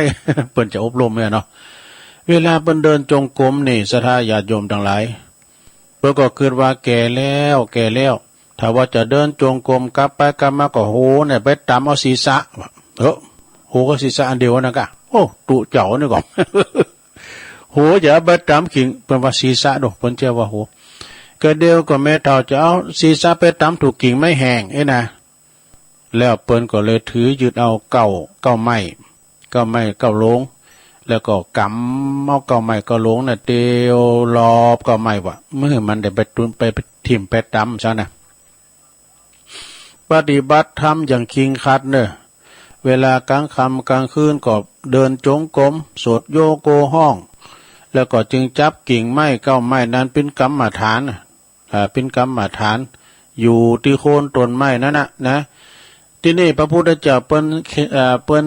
เปิ้นจะอบรมเนี่ยเนาะ เวลาเปิ้นเดินจงกรมนี่ ศรัทธาญาติโยมตังหลาย เปิ้นก็กึ๊ดว่าแก่แล้ว แก่แล้ว ถ้าว่าจะเดินจงกรมกลับไปกลับมาก็โหเนี่ย ไปตำเอาศีรษะ เออ โหกับศีรษะอันเดียวกั๋นนะ โอ้ ตุ๊เจ้านี่ก็ โหจะเอาไปตำกิ่ง เปิ้นว่าศีรษะโด เปิ้นจะว่าโห ก็เดี๋ยวก็แม่เฒ่าจะเอาศีรษะไปตำถูกกิ่งไม้แห้งไอ้น่ะ แล้วเปิ้นก็เลยถือยึดเอาเก๊า เก๊าไม้ เก๊าไม้เก๊าโลง แล้วก็กำเอาเก๊าไม้เก๊าโลงน่ะเตียวรอบเก๊าไม้วะ บ่หื้อมันได้ไปตุ๊น ไป ไปถิ่มไปตำซะนะ ปฏิบัติธรรมอย่างเคร่งครัดเน่อ เวลากลางค่ำกลางคืนก็เดินจงกรม สวดโยโกห้อง แล้วก็จึงจับกิ่งไม้เก๊าไม้นั้นเป๋นกรรมฐานน่ะ อ่า เป๋นกรรมฐาน อยู่ตี้โคนต้นไม้นั้นน่ะนะ ตี้นี่พระพุทธเจ้าเปิ้น เอ่อ เปิ้น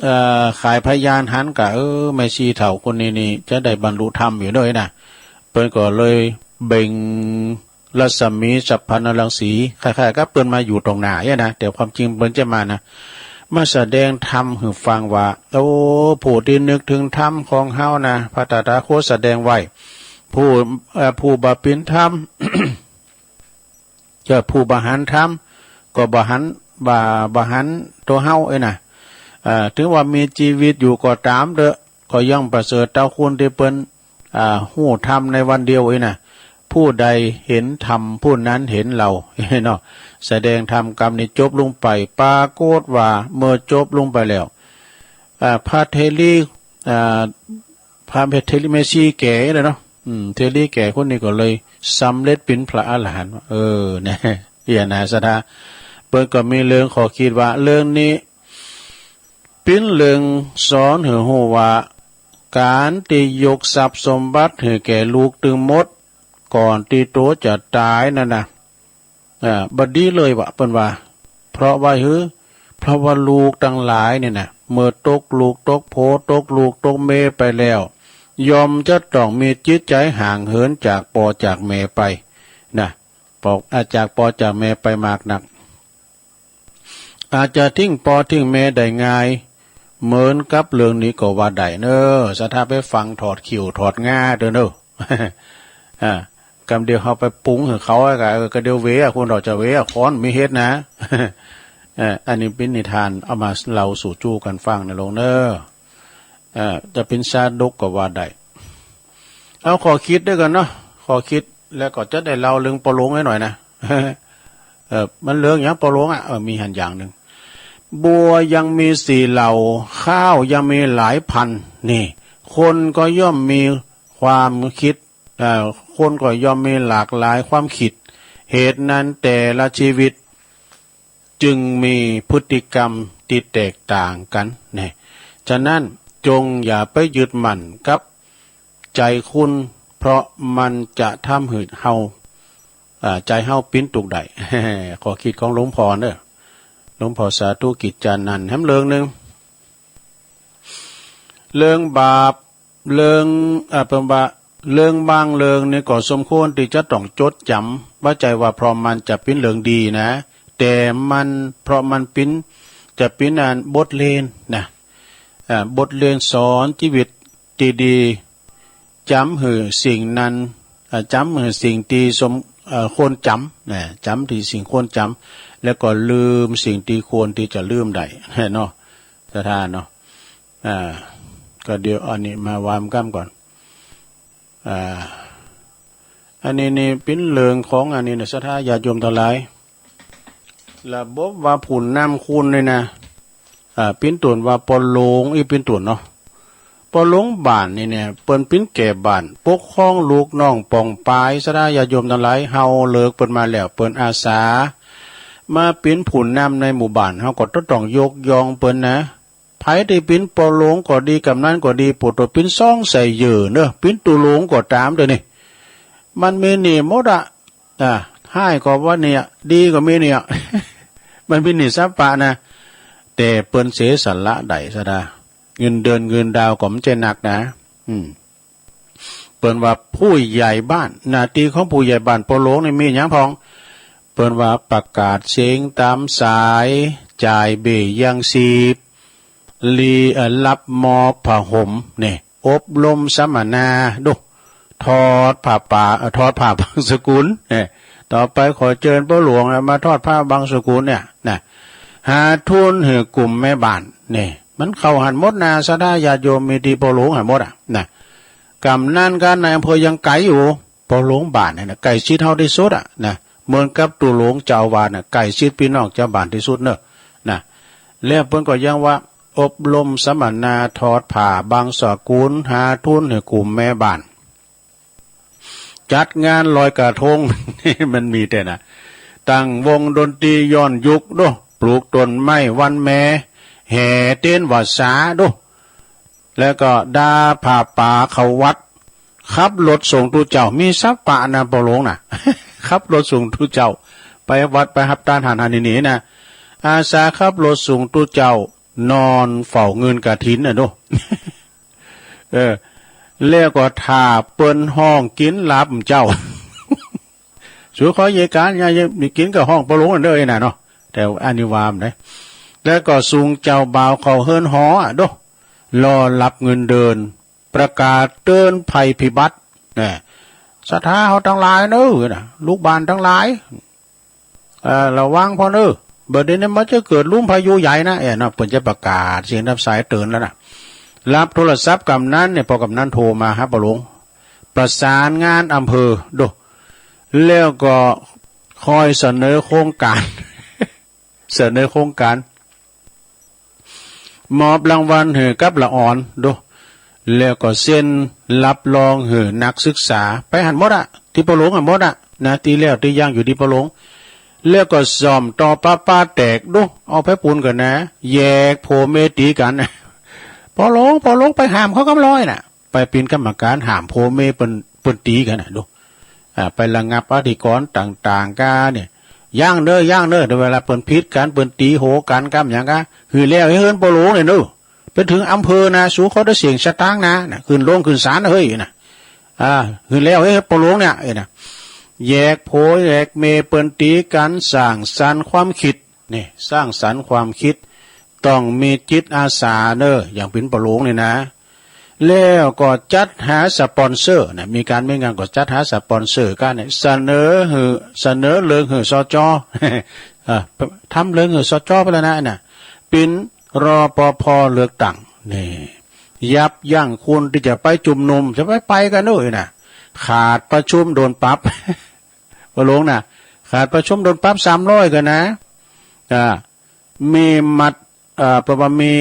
เอ่อ ขายพยานหันกะ เออ แม่ชีเฒ่าคนนี้นี่จะได้บรรลุธรรมอยู่เน่อนะ เปิ้นก็เลยเบ่งรัศมีสัพพัญญรังสี คล้ายๆ กับเปิ้นมาอยู่ตรงหน้าเนี่ยนะ แต่ความจริงเปิ้นจะมานะ มาแสดงธรรมหื้อฟังว่า โอ้ ผู้ตี้นึกเถิงธรรมของเฮานะ พระตถาคตแสดงไว้ ผู้ เอ่อ ผู้บ่เป๋นธรรม เจ้าผู้บ่หันธรรม ก็บ่หัน บ่ บ่หันตั๋วเฮาไอ้น่ะ เอ่อ ถึงว่ามีจีวิตอยู่ก็ต๋ามเต๊อะ ก็ยังประเสริฐเต้าคนตี้เปิ้น อ่า ฮู้ธรรมในวันเดียวอี้นะ ผู้ใดเห็นธรรมผู้นั้นเห็นเรา เนาะ แสดงธรรมกำนี้จบลงไป ปรากฏว่าเมื่อจบลงไปแล้ว อ่า พระเถรี อ่า พระเถรีแม่ชีแก่เลยเนาะ อืม เถรีแก่คนนี้ก็เลยสำเร็จเป๋นพระอรหันต์ เออ เนี่ย เหียนะศรัทธา เปิ้นก็มีเรื่องข้อคิดว่าเรื่องนี้ เป๋นเรื่องสอนหื้อฮู้ว่า ก๋านตี้ยกทรัพย์สมบัติหื้อแก่ลูกตึงหมด ก่อนตี้ตั๋วจะต๋ายนั้นนะ อ่า บ่ดีเลยว่ะ เปิ้นว่า เพราะว่าหื้อ เพราะว่าลูกตังหลายเนี่ยนะ เมื่อตกลูกตกผัว ตกลูกตกเมียไปแล้ว ย่อมจะต้องมีจิตใจ๋ห่างเหินจากป้อจากแม่ไปนะ ปอก อ่า จากป้อจากแม่ไปมากนัก อาจจะทิ้งป้อทิ้งแม่ได้ง่าย เหมือนกับเรื่องนี้ก็ว่าได้เนอะ ศรัทธาไปฟังถอดขิ้วถอดง่าเต๊อะเนอะ อ่า กำเดียวเฮาไปปรุงหื้อเขาอะ ก็ เออ ก็เดี๋ยวเวอะ คนเฮาจะเวอะ คนมีเหตุนะ เออ อันนี้เป๋นนิทานเอามาเล่าสู่จู้กั๋นฟังนะโยมเนอะ เออ จะเป๋นชาดกก็ว่าได้ เอาข้อคิดตวยกั๋นเนาะ ข้อคิด แล้วก็จะได้เล่าเรื่องป้อโลงให้หน่อยนะ เออ มันเรื่องหยังป้อโลงอะ เออ มีหั้นอย่างนึ่ง บัวยังมีสี่เหล่า ข้าวยังมีหลายพันธุ์ นี่ คนก็ย่อมมีความคิด เอ่อ คนก็ย่อมมีหลากหลายความคิด เหตุนั้นแต่ละชีวิตจึงมีพฤติกรรมตี้แตกต่างกั๋น นี่ ฉะนั้นจงอย่าไปยึดมั่นกับใจ๋คุณ เพราะมันจะทำหื้อเฮา อ่า ใจ๋เฮาเป๋นตุ๊กข์ได้ ข้อคิดของหลวงป้อเนอะ หลวงป้อสาธุกิจจานันท์ แหมเรื่องนึ่ง เรื่องบาป เรื่อง อ่า เปิ้นว่า เรื่องบางเรื่องนี่ก็สมควรตี้จะต้องจดจ๋ำ บ่ใจ้ว่าเพราะมันจะเป๋นเรื่องดีนะ แต่มัน เพราะมันเป๋น จะเป๋นอันบทเรียนนะ อ่า บทเรียนสอนชีวิตตี้ดี จ๋ำหื้อสิ่งนั้น อ่า จ๋ำหื้อสิ่งตี้สม เอ่อ ควรจ๋ำนะ จ๋ำตี้สิ่งควรจ๋ำ แล้วก็ลืมสิ่งตี้ควรตี้จะลืมได้ เนาะ ศรัทธาเนาะ อ่า ก็เดี๋ยวอันนี้มาว่าก้ำก่อน อ่า อันนี้นี่เป๋นเรื่องของอันนี้นะ ศรัทธาญาติโยมตังหลาย ระบบว่าผู้นำคนนี่นะ อ่า เป๋นต้นว่าป้อโลงอี้เป๋นต้นเนาะ ป้อโลงบ้านนี่เนี่ย เปิ้นเป๋นแก่บ้าน ปกครองลูกน้องป้องปาย ศรัทธาญาติโยมตังหลาย เฮาเลือกเปิ้นมาแล้ว เปิ้นอาสามาเป๋นผู้นำในหมู่บ้าน เฮาก็ต้องยกย่องเปิ้นนะ ใผตี้เป๋นป้อโลงก็ดี กำนันก็ดี ปู่โต๋เป๋นสองใส่เยื่อเนอะ เป๋นตุ๊โลงก็ต๋ามเต๊อะนี่ มันมีหนี้หมดอะ อ่า ฮ้ายก็ว่าหนี้ ดีก็มีหนี้ มันเป๋นหนี้สัพพะนะ แต่เปิ้นเสียสละได้ ศรัทธา เงินเดือนเงินดาวก็บ่ใจ้หนักนะ อืม เปิ้นว่าผู้ใหญ่บ้าน หน้าตี้ของผู้ใหญ่บ้านป้อโลงนี่มีหยังพ่อง เปิ้นว่าประกาศเสียงต๋ามสาย จ่ายเบี้ยยังชีพ ลี เอ่อ รับมอบผ้าห่ม นี่ อบรมสัมมนา ดู ถอดผ้าป่า เอ่อ ถอดผ้าบังสุกุล นี่ ต่อไปขอเจิญป้อหลวงนะ มาถอดผ้าบังสุกุลเนี่ย นะ หาทุนหื้อกุ่มแม่บ้าน นี่ มันเข้าหั้นหมดนะ ศรัทธาญาติโยม มีตี้ป้อโลงหั้นหมดอะ นะ กำนันกับนายอำเภอยังไก๋อยู่ ป้อโลงบ้านเนี่ยนะ ใก้ชิดเฮาตี้สุดอะ นะ เหมือนกับตุ๊โลงเจ้าอาวาสน่ะ ใก้ชิดปี้น้องจาวบ้านตี้สุดเนอะ นะ แล้วเปิ้นก็ยังว่า อบรมสัมมนา ถอดผ้าบังสุกุล หาทุนหื้อกุ่มแม่บ้าน จัดงานลอยกระทง มันมีแต๊นะ ตั้งวงดนตรีย้อนยุค ดู ปลูกต้นไม้วันแม่ แห่เตียนพรรษา ดู แล้วก็ด่าผ้าป่าเข้าวัด ขับรถส่งตุ๊เจ้า มีสัพพะนะป้อโลงน่ะ ขับรถส่งตุ๊เจ้า ไปวัดไปฮับตานหั้นหั้นนี่นี่นะ อาสาขับรถส่งตุ๊เจ้า นอนเฝ้าเงินกฐินน่ะดู เออ แล้วก็ถ้าเปิ้นฮ้องกิ๋นลาบเจ้า สูขอเยียะก๋าน อย่า อย่ากิ๋นก็ฮ้องป้อโลงนั่นเด้อ ไอ้น่ะเนาะ แต่อันนี้ว่ามันได้ แล้วก็ส่งเจ้าบ่าวเข้าเฮือนหออะ ดู รอรับเงินเดือน ประกาศเตือนภัยพิบัติ นะ ศรัทธาเฮาตังหลายเนอะ นะ ลูกบ้านตังหลาย เอ่อ ระวังพ่องเนอะ บ่าเดี่ยวนี้มันจะเกิดลมพายุใหญ่นะ เอ้ยเนาะ เปิ้นจะประกาศเสียงต๋ามสายเตือนแล้วนะ รับโทรศัพท์กำนันเนี่ย ปอกำนันโทรมาหาป้อหลวง ประสานงานอำเภอ โด แล้วก็คอยเสนอโครงก๋าน เสนอโครงก๋าน มอบรางวัลหื้อกับละอ่อน โด แล้วก็เซ็นรับรองหื้อนักศึกษา ไปหั้นหมดอะ ตี้ป้อหลวงหั้นหมดอะ นะ ตี้แล้วตี้ยังอยู่ตี้ป้อหลวง แล้วก็ซ่อมต่อประปาแตก โด เอาไปปูนก่อนนะ แยกผัวเมียตี๋กั๋น ป้อหลวง ป้อหลวงไปห้ามเขากำลอยน่ะ ไปเป๋นกรรมก๋านห้ามผัวเมียเปิ้น เปิ้นตี๋กั๋นน่ะ โด อ่า ไประงับอธิกรณ์ต่างๆ ก้าเนี่ย ยั้งเน่อ ยั้งเน่อ เดี๋ยวเวลาเปิ้นผิดกั๋น เปิ้นตี๋โหกั๋น กำหยังก้า หื้อแล้วหื้อเฮิ่นป้อหลวงเนี่ยเน่อ ไปเถิงอำเภอนะ สูเขาได้เสี้ยงสตางค์นะ นะ ขึ้นโรงขึ้นศาลนะเฮ้ยนะ อ่า หื้อแล้วหื้อเฮิ่นป้อหลวงเนี่ย เอ้ยนะ แยกผัวแยกเมียเปิ้นตี๋กั๋น สร้างสรรค์ความคิด นี่ สร้างสรรค์ความคิด ต้องมีจิตอาสาเน่อ อย่างเป๋นป้อหลวงเนี่ยนะ แล้วก็จัดหาสปอนเซอร์นะ มีก๋านมีงานก็จัดหาสปอนเซอร์ก้าเนี่ย เสนอหื้อ เสนอเรื่องหื้อ สจ เอ่อ ทำเรื่องหื้อ สจ ไปแล้วนะ น่ะ เป๋น รปภ เลือกตั้ง นี่ ยับยั้งคนตี้จะไปชุมนุม จะไป ไปกั๋นเน่อนะ ขาดประชุมโดนปรับ ป้อหลวงนะ ขาดประชุมโดนปรับสามร้อยกั๋นนะ อ่า มีมัด เอ่อ เพราะว่ามี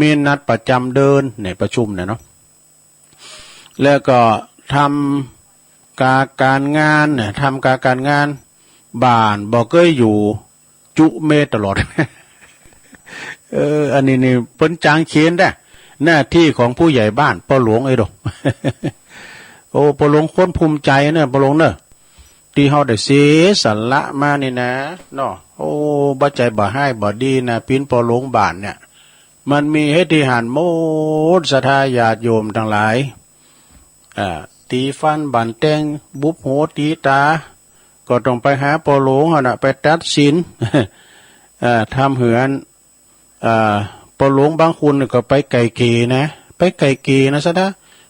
มีนัดประจ๋ำเดือนเนี่ย ประชุมเนี่ยเนาะ แล้วก็ทำก๋านก๋านงานเนี่ย ทำก๋านก๋านงาน บ้านบ่เกยอยู่ จุเมียตลอด เออ อันนี้นี่เปิ้นจ๋างเขนได้ หน้าตี้ของผู้ใหญ่บ้าน ป้อหลวงเอ้ยโด โอ้ ป้อหลวงควรภูมิใจ๋เน่อ ป้อหลวงเน่อ ตี้เฮาได้เสียสละมานี่นะ เนาะ โอ้ บ่ใจ้บ่ฮ้ายบ่ดีนะ เป๋นป้อหลวงบ้านเนี่ย มันมีเหตุตี้หั้นหมด ศรัทธาญาติโยมตังหลาย อ่า ตี๋ฟันบั่นแตง บุบหูตี๋ต๋า ก็ต้องไปหาป้อหลวงหั้นน่ะ ไปตัดสิน เอ่อ ทำหื้ออัน เอ่อ ป้อหลวงบางคนนี่ก็ไปไกล่เกลี่ยนะ ไปไกล่เกลี่ยนะ ศรัทธา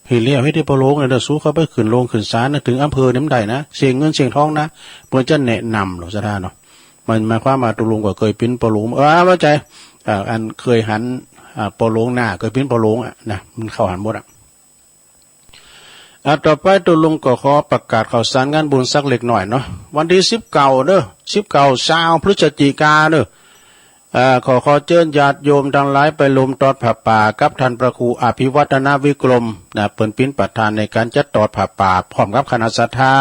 หื้อแล้วหื้อตี้ป้อหลวงเนี่ย เดี๋ยวสูเขาไปขึ้นโรงขึ้นศาลนะ เถิงอำเภอเนี่ยบ่ได้นะ เสียเงินเสียทองนะ เปิ้นจะแนะนำเนาะ ศรัทธาเนาะ มันหมายความว่าตกลงก็เกยเป๋นป้อหลวง เออ เข้าใจ๋ เอ่อ อันเกยหัน อ่า ป้อหลวงหน้า เกยเป๋นป้อหลวงอะนะ มันเข้าหั้นหมดอะ อ่ะ ต่อไปตุ๊ลุงก็ขอประกาศข่าวสารงานบุญสักเล็กน้อยเนาะ วันตี้สิบเก้าเด้อ สิบเก้า ซาว พฤศจิกาเด้อ เอ่อ ขอ ขอเจิญญาติโยมตังหลายไปร่วมตอดผ้าป่ากับท่านพระครูอภิวัฒนวิกรมนะ เปิ้นเป๋นประธานในก๋านจัดตอดผ้าป่า พร้อมกับคณะศรัทธา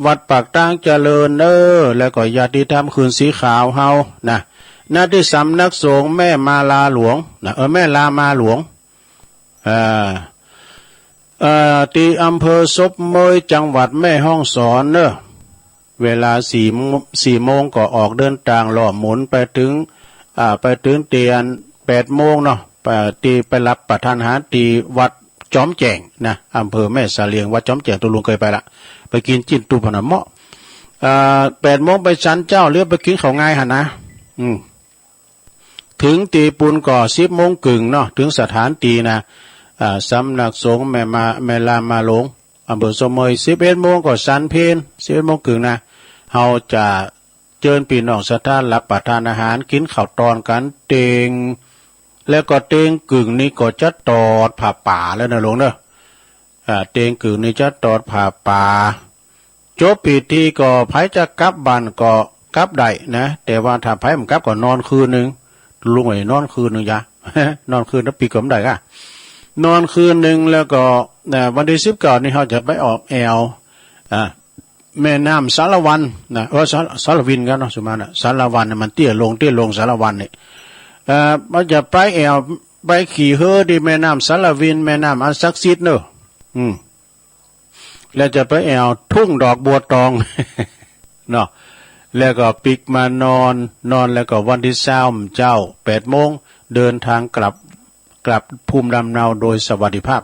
วัดปากตางเจริญเด้อ แล้วก็ญาติธรรมคืนสีขาวเฮานะ ณ ตี้สำนักสงฆ์แม่มาลาหลวงนะ เออ แม่ลามาหลวง อ่า เอ่อ ตี้อำเภอศพเมย จังหวัดแม่ฮ่องสอนเนอะ เวลาสี่โมง สี่โมงก็ออกเดินตางล่อหมุนไปเถิง อ่า ไปเถิงเตียนแปดโมงเนาะ ไป ตี้ไปรับประทานอาหารตี้วัดจอมแจ้งนะ อำเภอแม่เสลียง วัดจอมแจ้งตุ๊ลุงเกยไปละ ไปกิ๋นจิ๊นตุ๊บหั้นนะเหมาะ อ่า แปดโมงไปฉันเจ๊า เลี้ยวไปกิ๋นข้าวงายหั้นนะ อืม เถิงตี้ปู๊นก็สิบโมงเกิ่งเนาะ เถิงสถานตี้นะ อ่า สำนักสงฆ์แม่มา แม่ลามาหลวง อำเภอศพเมย สิบเอ็ดโมงก็ฉันเพล สิบเอ็ดโมงเกิ่งนะ เฮาจะเจิญปี้น้องศรัทธารับประทานอาหาร กิ๋นข้าวตอนกั๋น เต็ง แล้วก็เต็งเกิ่งนี่ก็จะตอดผ้าป่าแล้วนะหลวงเนอะ อ่า เต็งเกิ่งนี่จะตอดผ้าป่า จบพิธีก็ใผจะกลับบ้านก็กลับได้นะ แต่ว่าถ้าใผบ่กลับก็นอนคืนนึ่ง ลุงว่าหนอนคืนนึ่งยะ นอนคืนนึ่งปีก็บ่ได้อะ นอนคืนนึ่งแล้วก็ เอ่อ วันตี้สิบเก้านี่เฮาจะไปออกแอ่ว อ่า แม่น้ำสารวันนะ เออ สาร สารวินกั๋นเนาะ สุมาณะ สารวันเนี่ยมันเตี้ยลง เตี้ยลง สารวันเนี่ย เอ่อ เฮาจะไปแอ่ว ไปขี่เฮือตี้แม่น้ำสารวิน แม่น้ำอันศักดิ์สิทธิ์เนอะ อืม แล้วจะไปแอ่วทุ่งดอกบัวตอง เนาะ แล้วก็ปิ๊กมานอน นอนแล้วก็วันตี้ซาวเจ๊า แปดโมง เดินตางกลับ กลับภูมิลำเนาโดยสวัสดิภาพ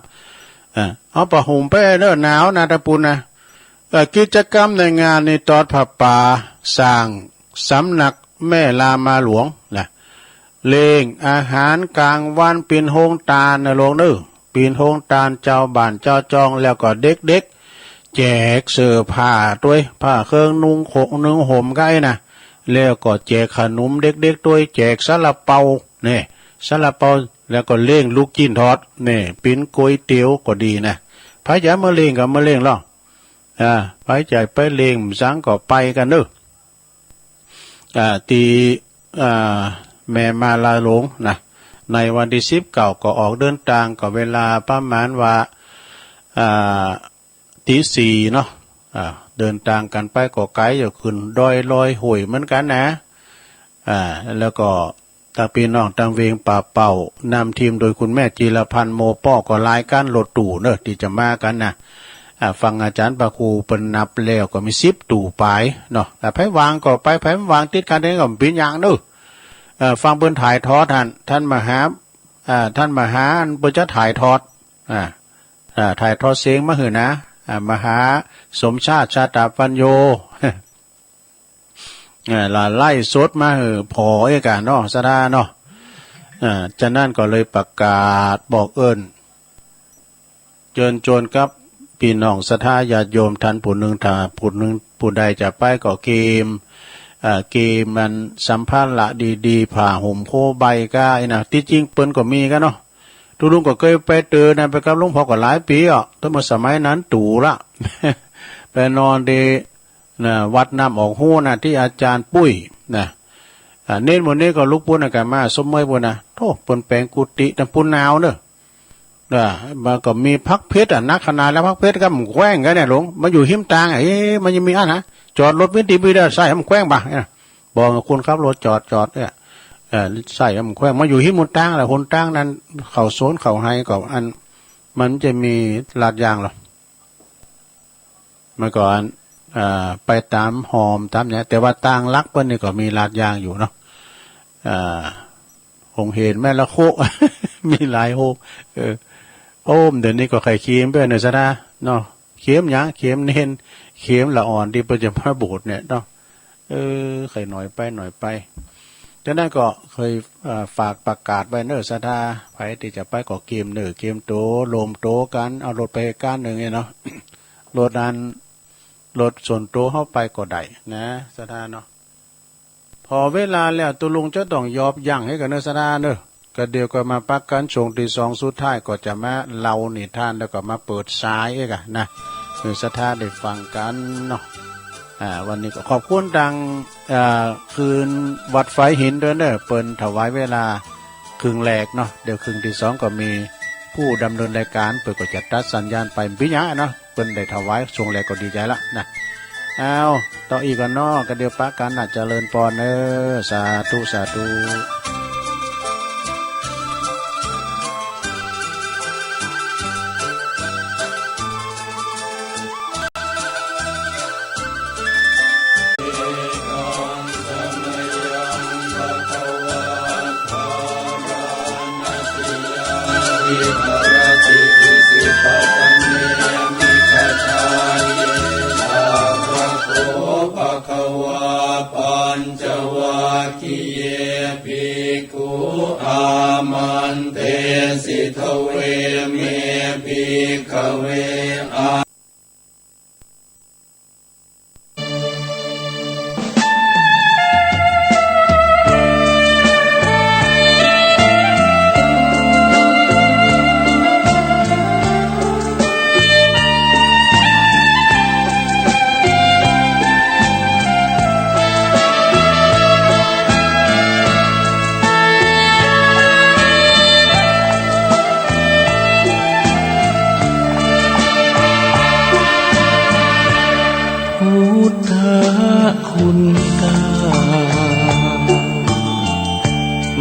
อ่า เอาผ้าห่มไปเนอะ หนาวนะตะปูนนะ เอ่อ กิจกรรมในงานนี่ตอดผ้าป่า สร้างสำนักแม่ลามาหลวงนะ เลี้ยงอาหารก๋างวัน เป๋นโฮงตานนะหลวงเนอะ เป๋นโฮงตานจาวบ้านจาวจอง แล้วก็เด็กๆ แจกเสื้อผ้าตวย ผ้าเครื่องนุ่งโข- นุ่งห่มไก้นะ แล้วก็แจกขนมเด็กๆ ตวย แจกซาลาเปา เนี่ย ซาลาเปา แล้วก็เล้งลูกจิ๊นทอด นี่ ปิ้นก๋วยเตี๋ยวก็ดีนะ ใผจะมาเล้งก็มาเล้งลอ อ่า ใผจะไปเล้งสังก็ไปกั๋นเน่อ อ่า ตี้ อ่า แม่มาลาหลวงนะ ในวันตี้สิบเก้าก็ออกเดินตาง ก็เวลาประมาณว่า อ่า ตีสี่เนาะ อ่า เดินตางกั๋นไปก็ไก๋อยู่ ขึ้นดอยลอยห้วยเหมือนกั๋นนะ อ่า แล้วก็ ตางปี้น้องตางเวียงป่าเป้า นำทีมโดยคุณแม่จีรพันธ์ โมป้อ ก็หลายกั๋นรถตู้เน่อ ตี้จะมากั๋นนะ อ่า ฟังอาจ๋ารย์พระครูเปิ้นนับแล้วก็มีสิบตู้ป๋ายเนาะ แต่ใผว่างก็ไป ใผบ่ว่างติดขัดหยังก็บ่เป๋นหยังเน่อ เอ่อ ฟังเปิ้นถ่ายทอดหั้น ต้านมหา อ่า ต้านมหา เปิ้นจะถ่ายทอด อ่า อ่า ถ่ายทอดเสียงมาหื้อนะ อ่า มหาสมชาติ ชาตปัญโญ อ่า ละไลฟ์สดมาหื้อผ่อเอกาเนาะ ศรัทธาเนาะ อ่า ฉะนั้นก็เลยประกาศบอกเอิ้น เจิญจวนกับปี้น้องศรัทธาญาติโยมต้านผู้นึ่ง ถ้าผู้นึ่งผู้ใดจะไปก็เกียม อ่า เกียมมันสัมภาระดีๆ ผ้าห่มโพธิ์ใบก้าอี้นะ ตี้จริงเปิ้นก็มีกั๋นเนาะ ตุ๊ลุงก็เกยไปเต๋อนั่นไปกับหลวงพ่อก็หลายปี๋อ่ะ ตั้งเมื่อสมัยนั้นตั๋วละ ไปนอนตี้ นะ วัดน้ำออกฮู้นะ ตี้อาจ๋ารย์ปุ้ยนะ อ่า เณรหมู่นี้ก็ลุกปู๊นน่ะ กั๋นมาสมเมยปู๊นนะ โธ่ เปิ้นแปลงกุฏิตางปู๊นหนาวเน่อ อ่า มันก็มีผักเผ็ดอ่ะ นักขนาดแล้ว ผักเผ็ดก็บ่แขว้งกั๋นเนี่ยหลวง มาอยู่ฮิมตางอ่ะ เอ๊ะ มันยังมีอันนะ จอดรถมิติมีได้ใส่มันแขว้งบ่า เนี่ย บอกกับคนขับรถจอด จอดเนี่ย เอ่อ ใส่มันแขว้ง มาอยู่ฮิมหนตางแหละ หนตางนั้น เข้าสวนเข้าไฮ่ก็อัน มันจะมีลาดยางเหรอ เมื่อก่อน อ่า ไปต๋ามฮ่อมต๋ามเนี่ย แต่ว่าตางหลักเปิ้นนี่ก็มีลาดยางอยู่เนาะ อ่า โฮงเฮียนแม่ละโค มีหลายโฮง เออ โอ้ม เดี๋ยวนี้ก็ใค่เขียมไปเน่อ ศรัทธาเนาะ เขียมหยัง เขียมเณร เขียมละอ่อนตี้เปิ้นจะมาบวชเนี่ยเนาะ เออ ใค่หน่อยไปหน่อยไป ฉะนั้นก็เกย เอ่อ ฝากประกาศไว้เน่อ ศรัทธา ใผตี้จะไปก็เกียมเนื้อเกียมตั๋ว รวมตั๋วกั๋น เอารถไปก้านนึ่งเนี่ยเนาะ รถอัน รถส่วนตั๋วเฮาไปก็ได้นะ ศรัทธาเนาะ ผ่อเวลาแล้วตุ๊ลุงจะต้องยอบยั้งหื้อกั๋นเน่อ ศรัทธาเน่อ ก็เดี๋ยวก็มาปะกั๋นช่วงตี้สองสุดท้าย ก็จะมาเล่านิทาน แล้วก็มาเปิดสายเอกอะนะ หื้อศรัทธาได้ฟังกั๋นเนาะ อ่า วันนี้ก็ขอบคุณตาง อ่า คืนวัดฝายหินด้วยเน่อ เปิ้นถวายเวลาครึ่งแรกเนาะ เดี๋ยวครึ่งตี้สองก็มีผู้ดำเนินรายก๋าน เปิ้นก็จะตัดสัญญาณไป บ่เป๋นหยังเนาะ เปิ้นได้ถวายช่วงแรกก็ดีใจ๋ละนะ เอา ต่ออีกก่อนเนาะ ก็เดี๋ยวปะกั๋นนะ เจริญปอนเน่อ สาธุ สาธุ ภะคะวา ปัญจวัคคีย์ ภิกขุ อามันเตสิ ทเว เม ภิกขเว อาพุทธคุณเก้า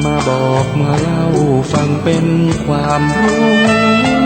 มาบอกมาเล่าฟังเป็นความรู้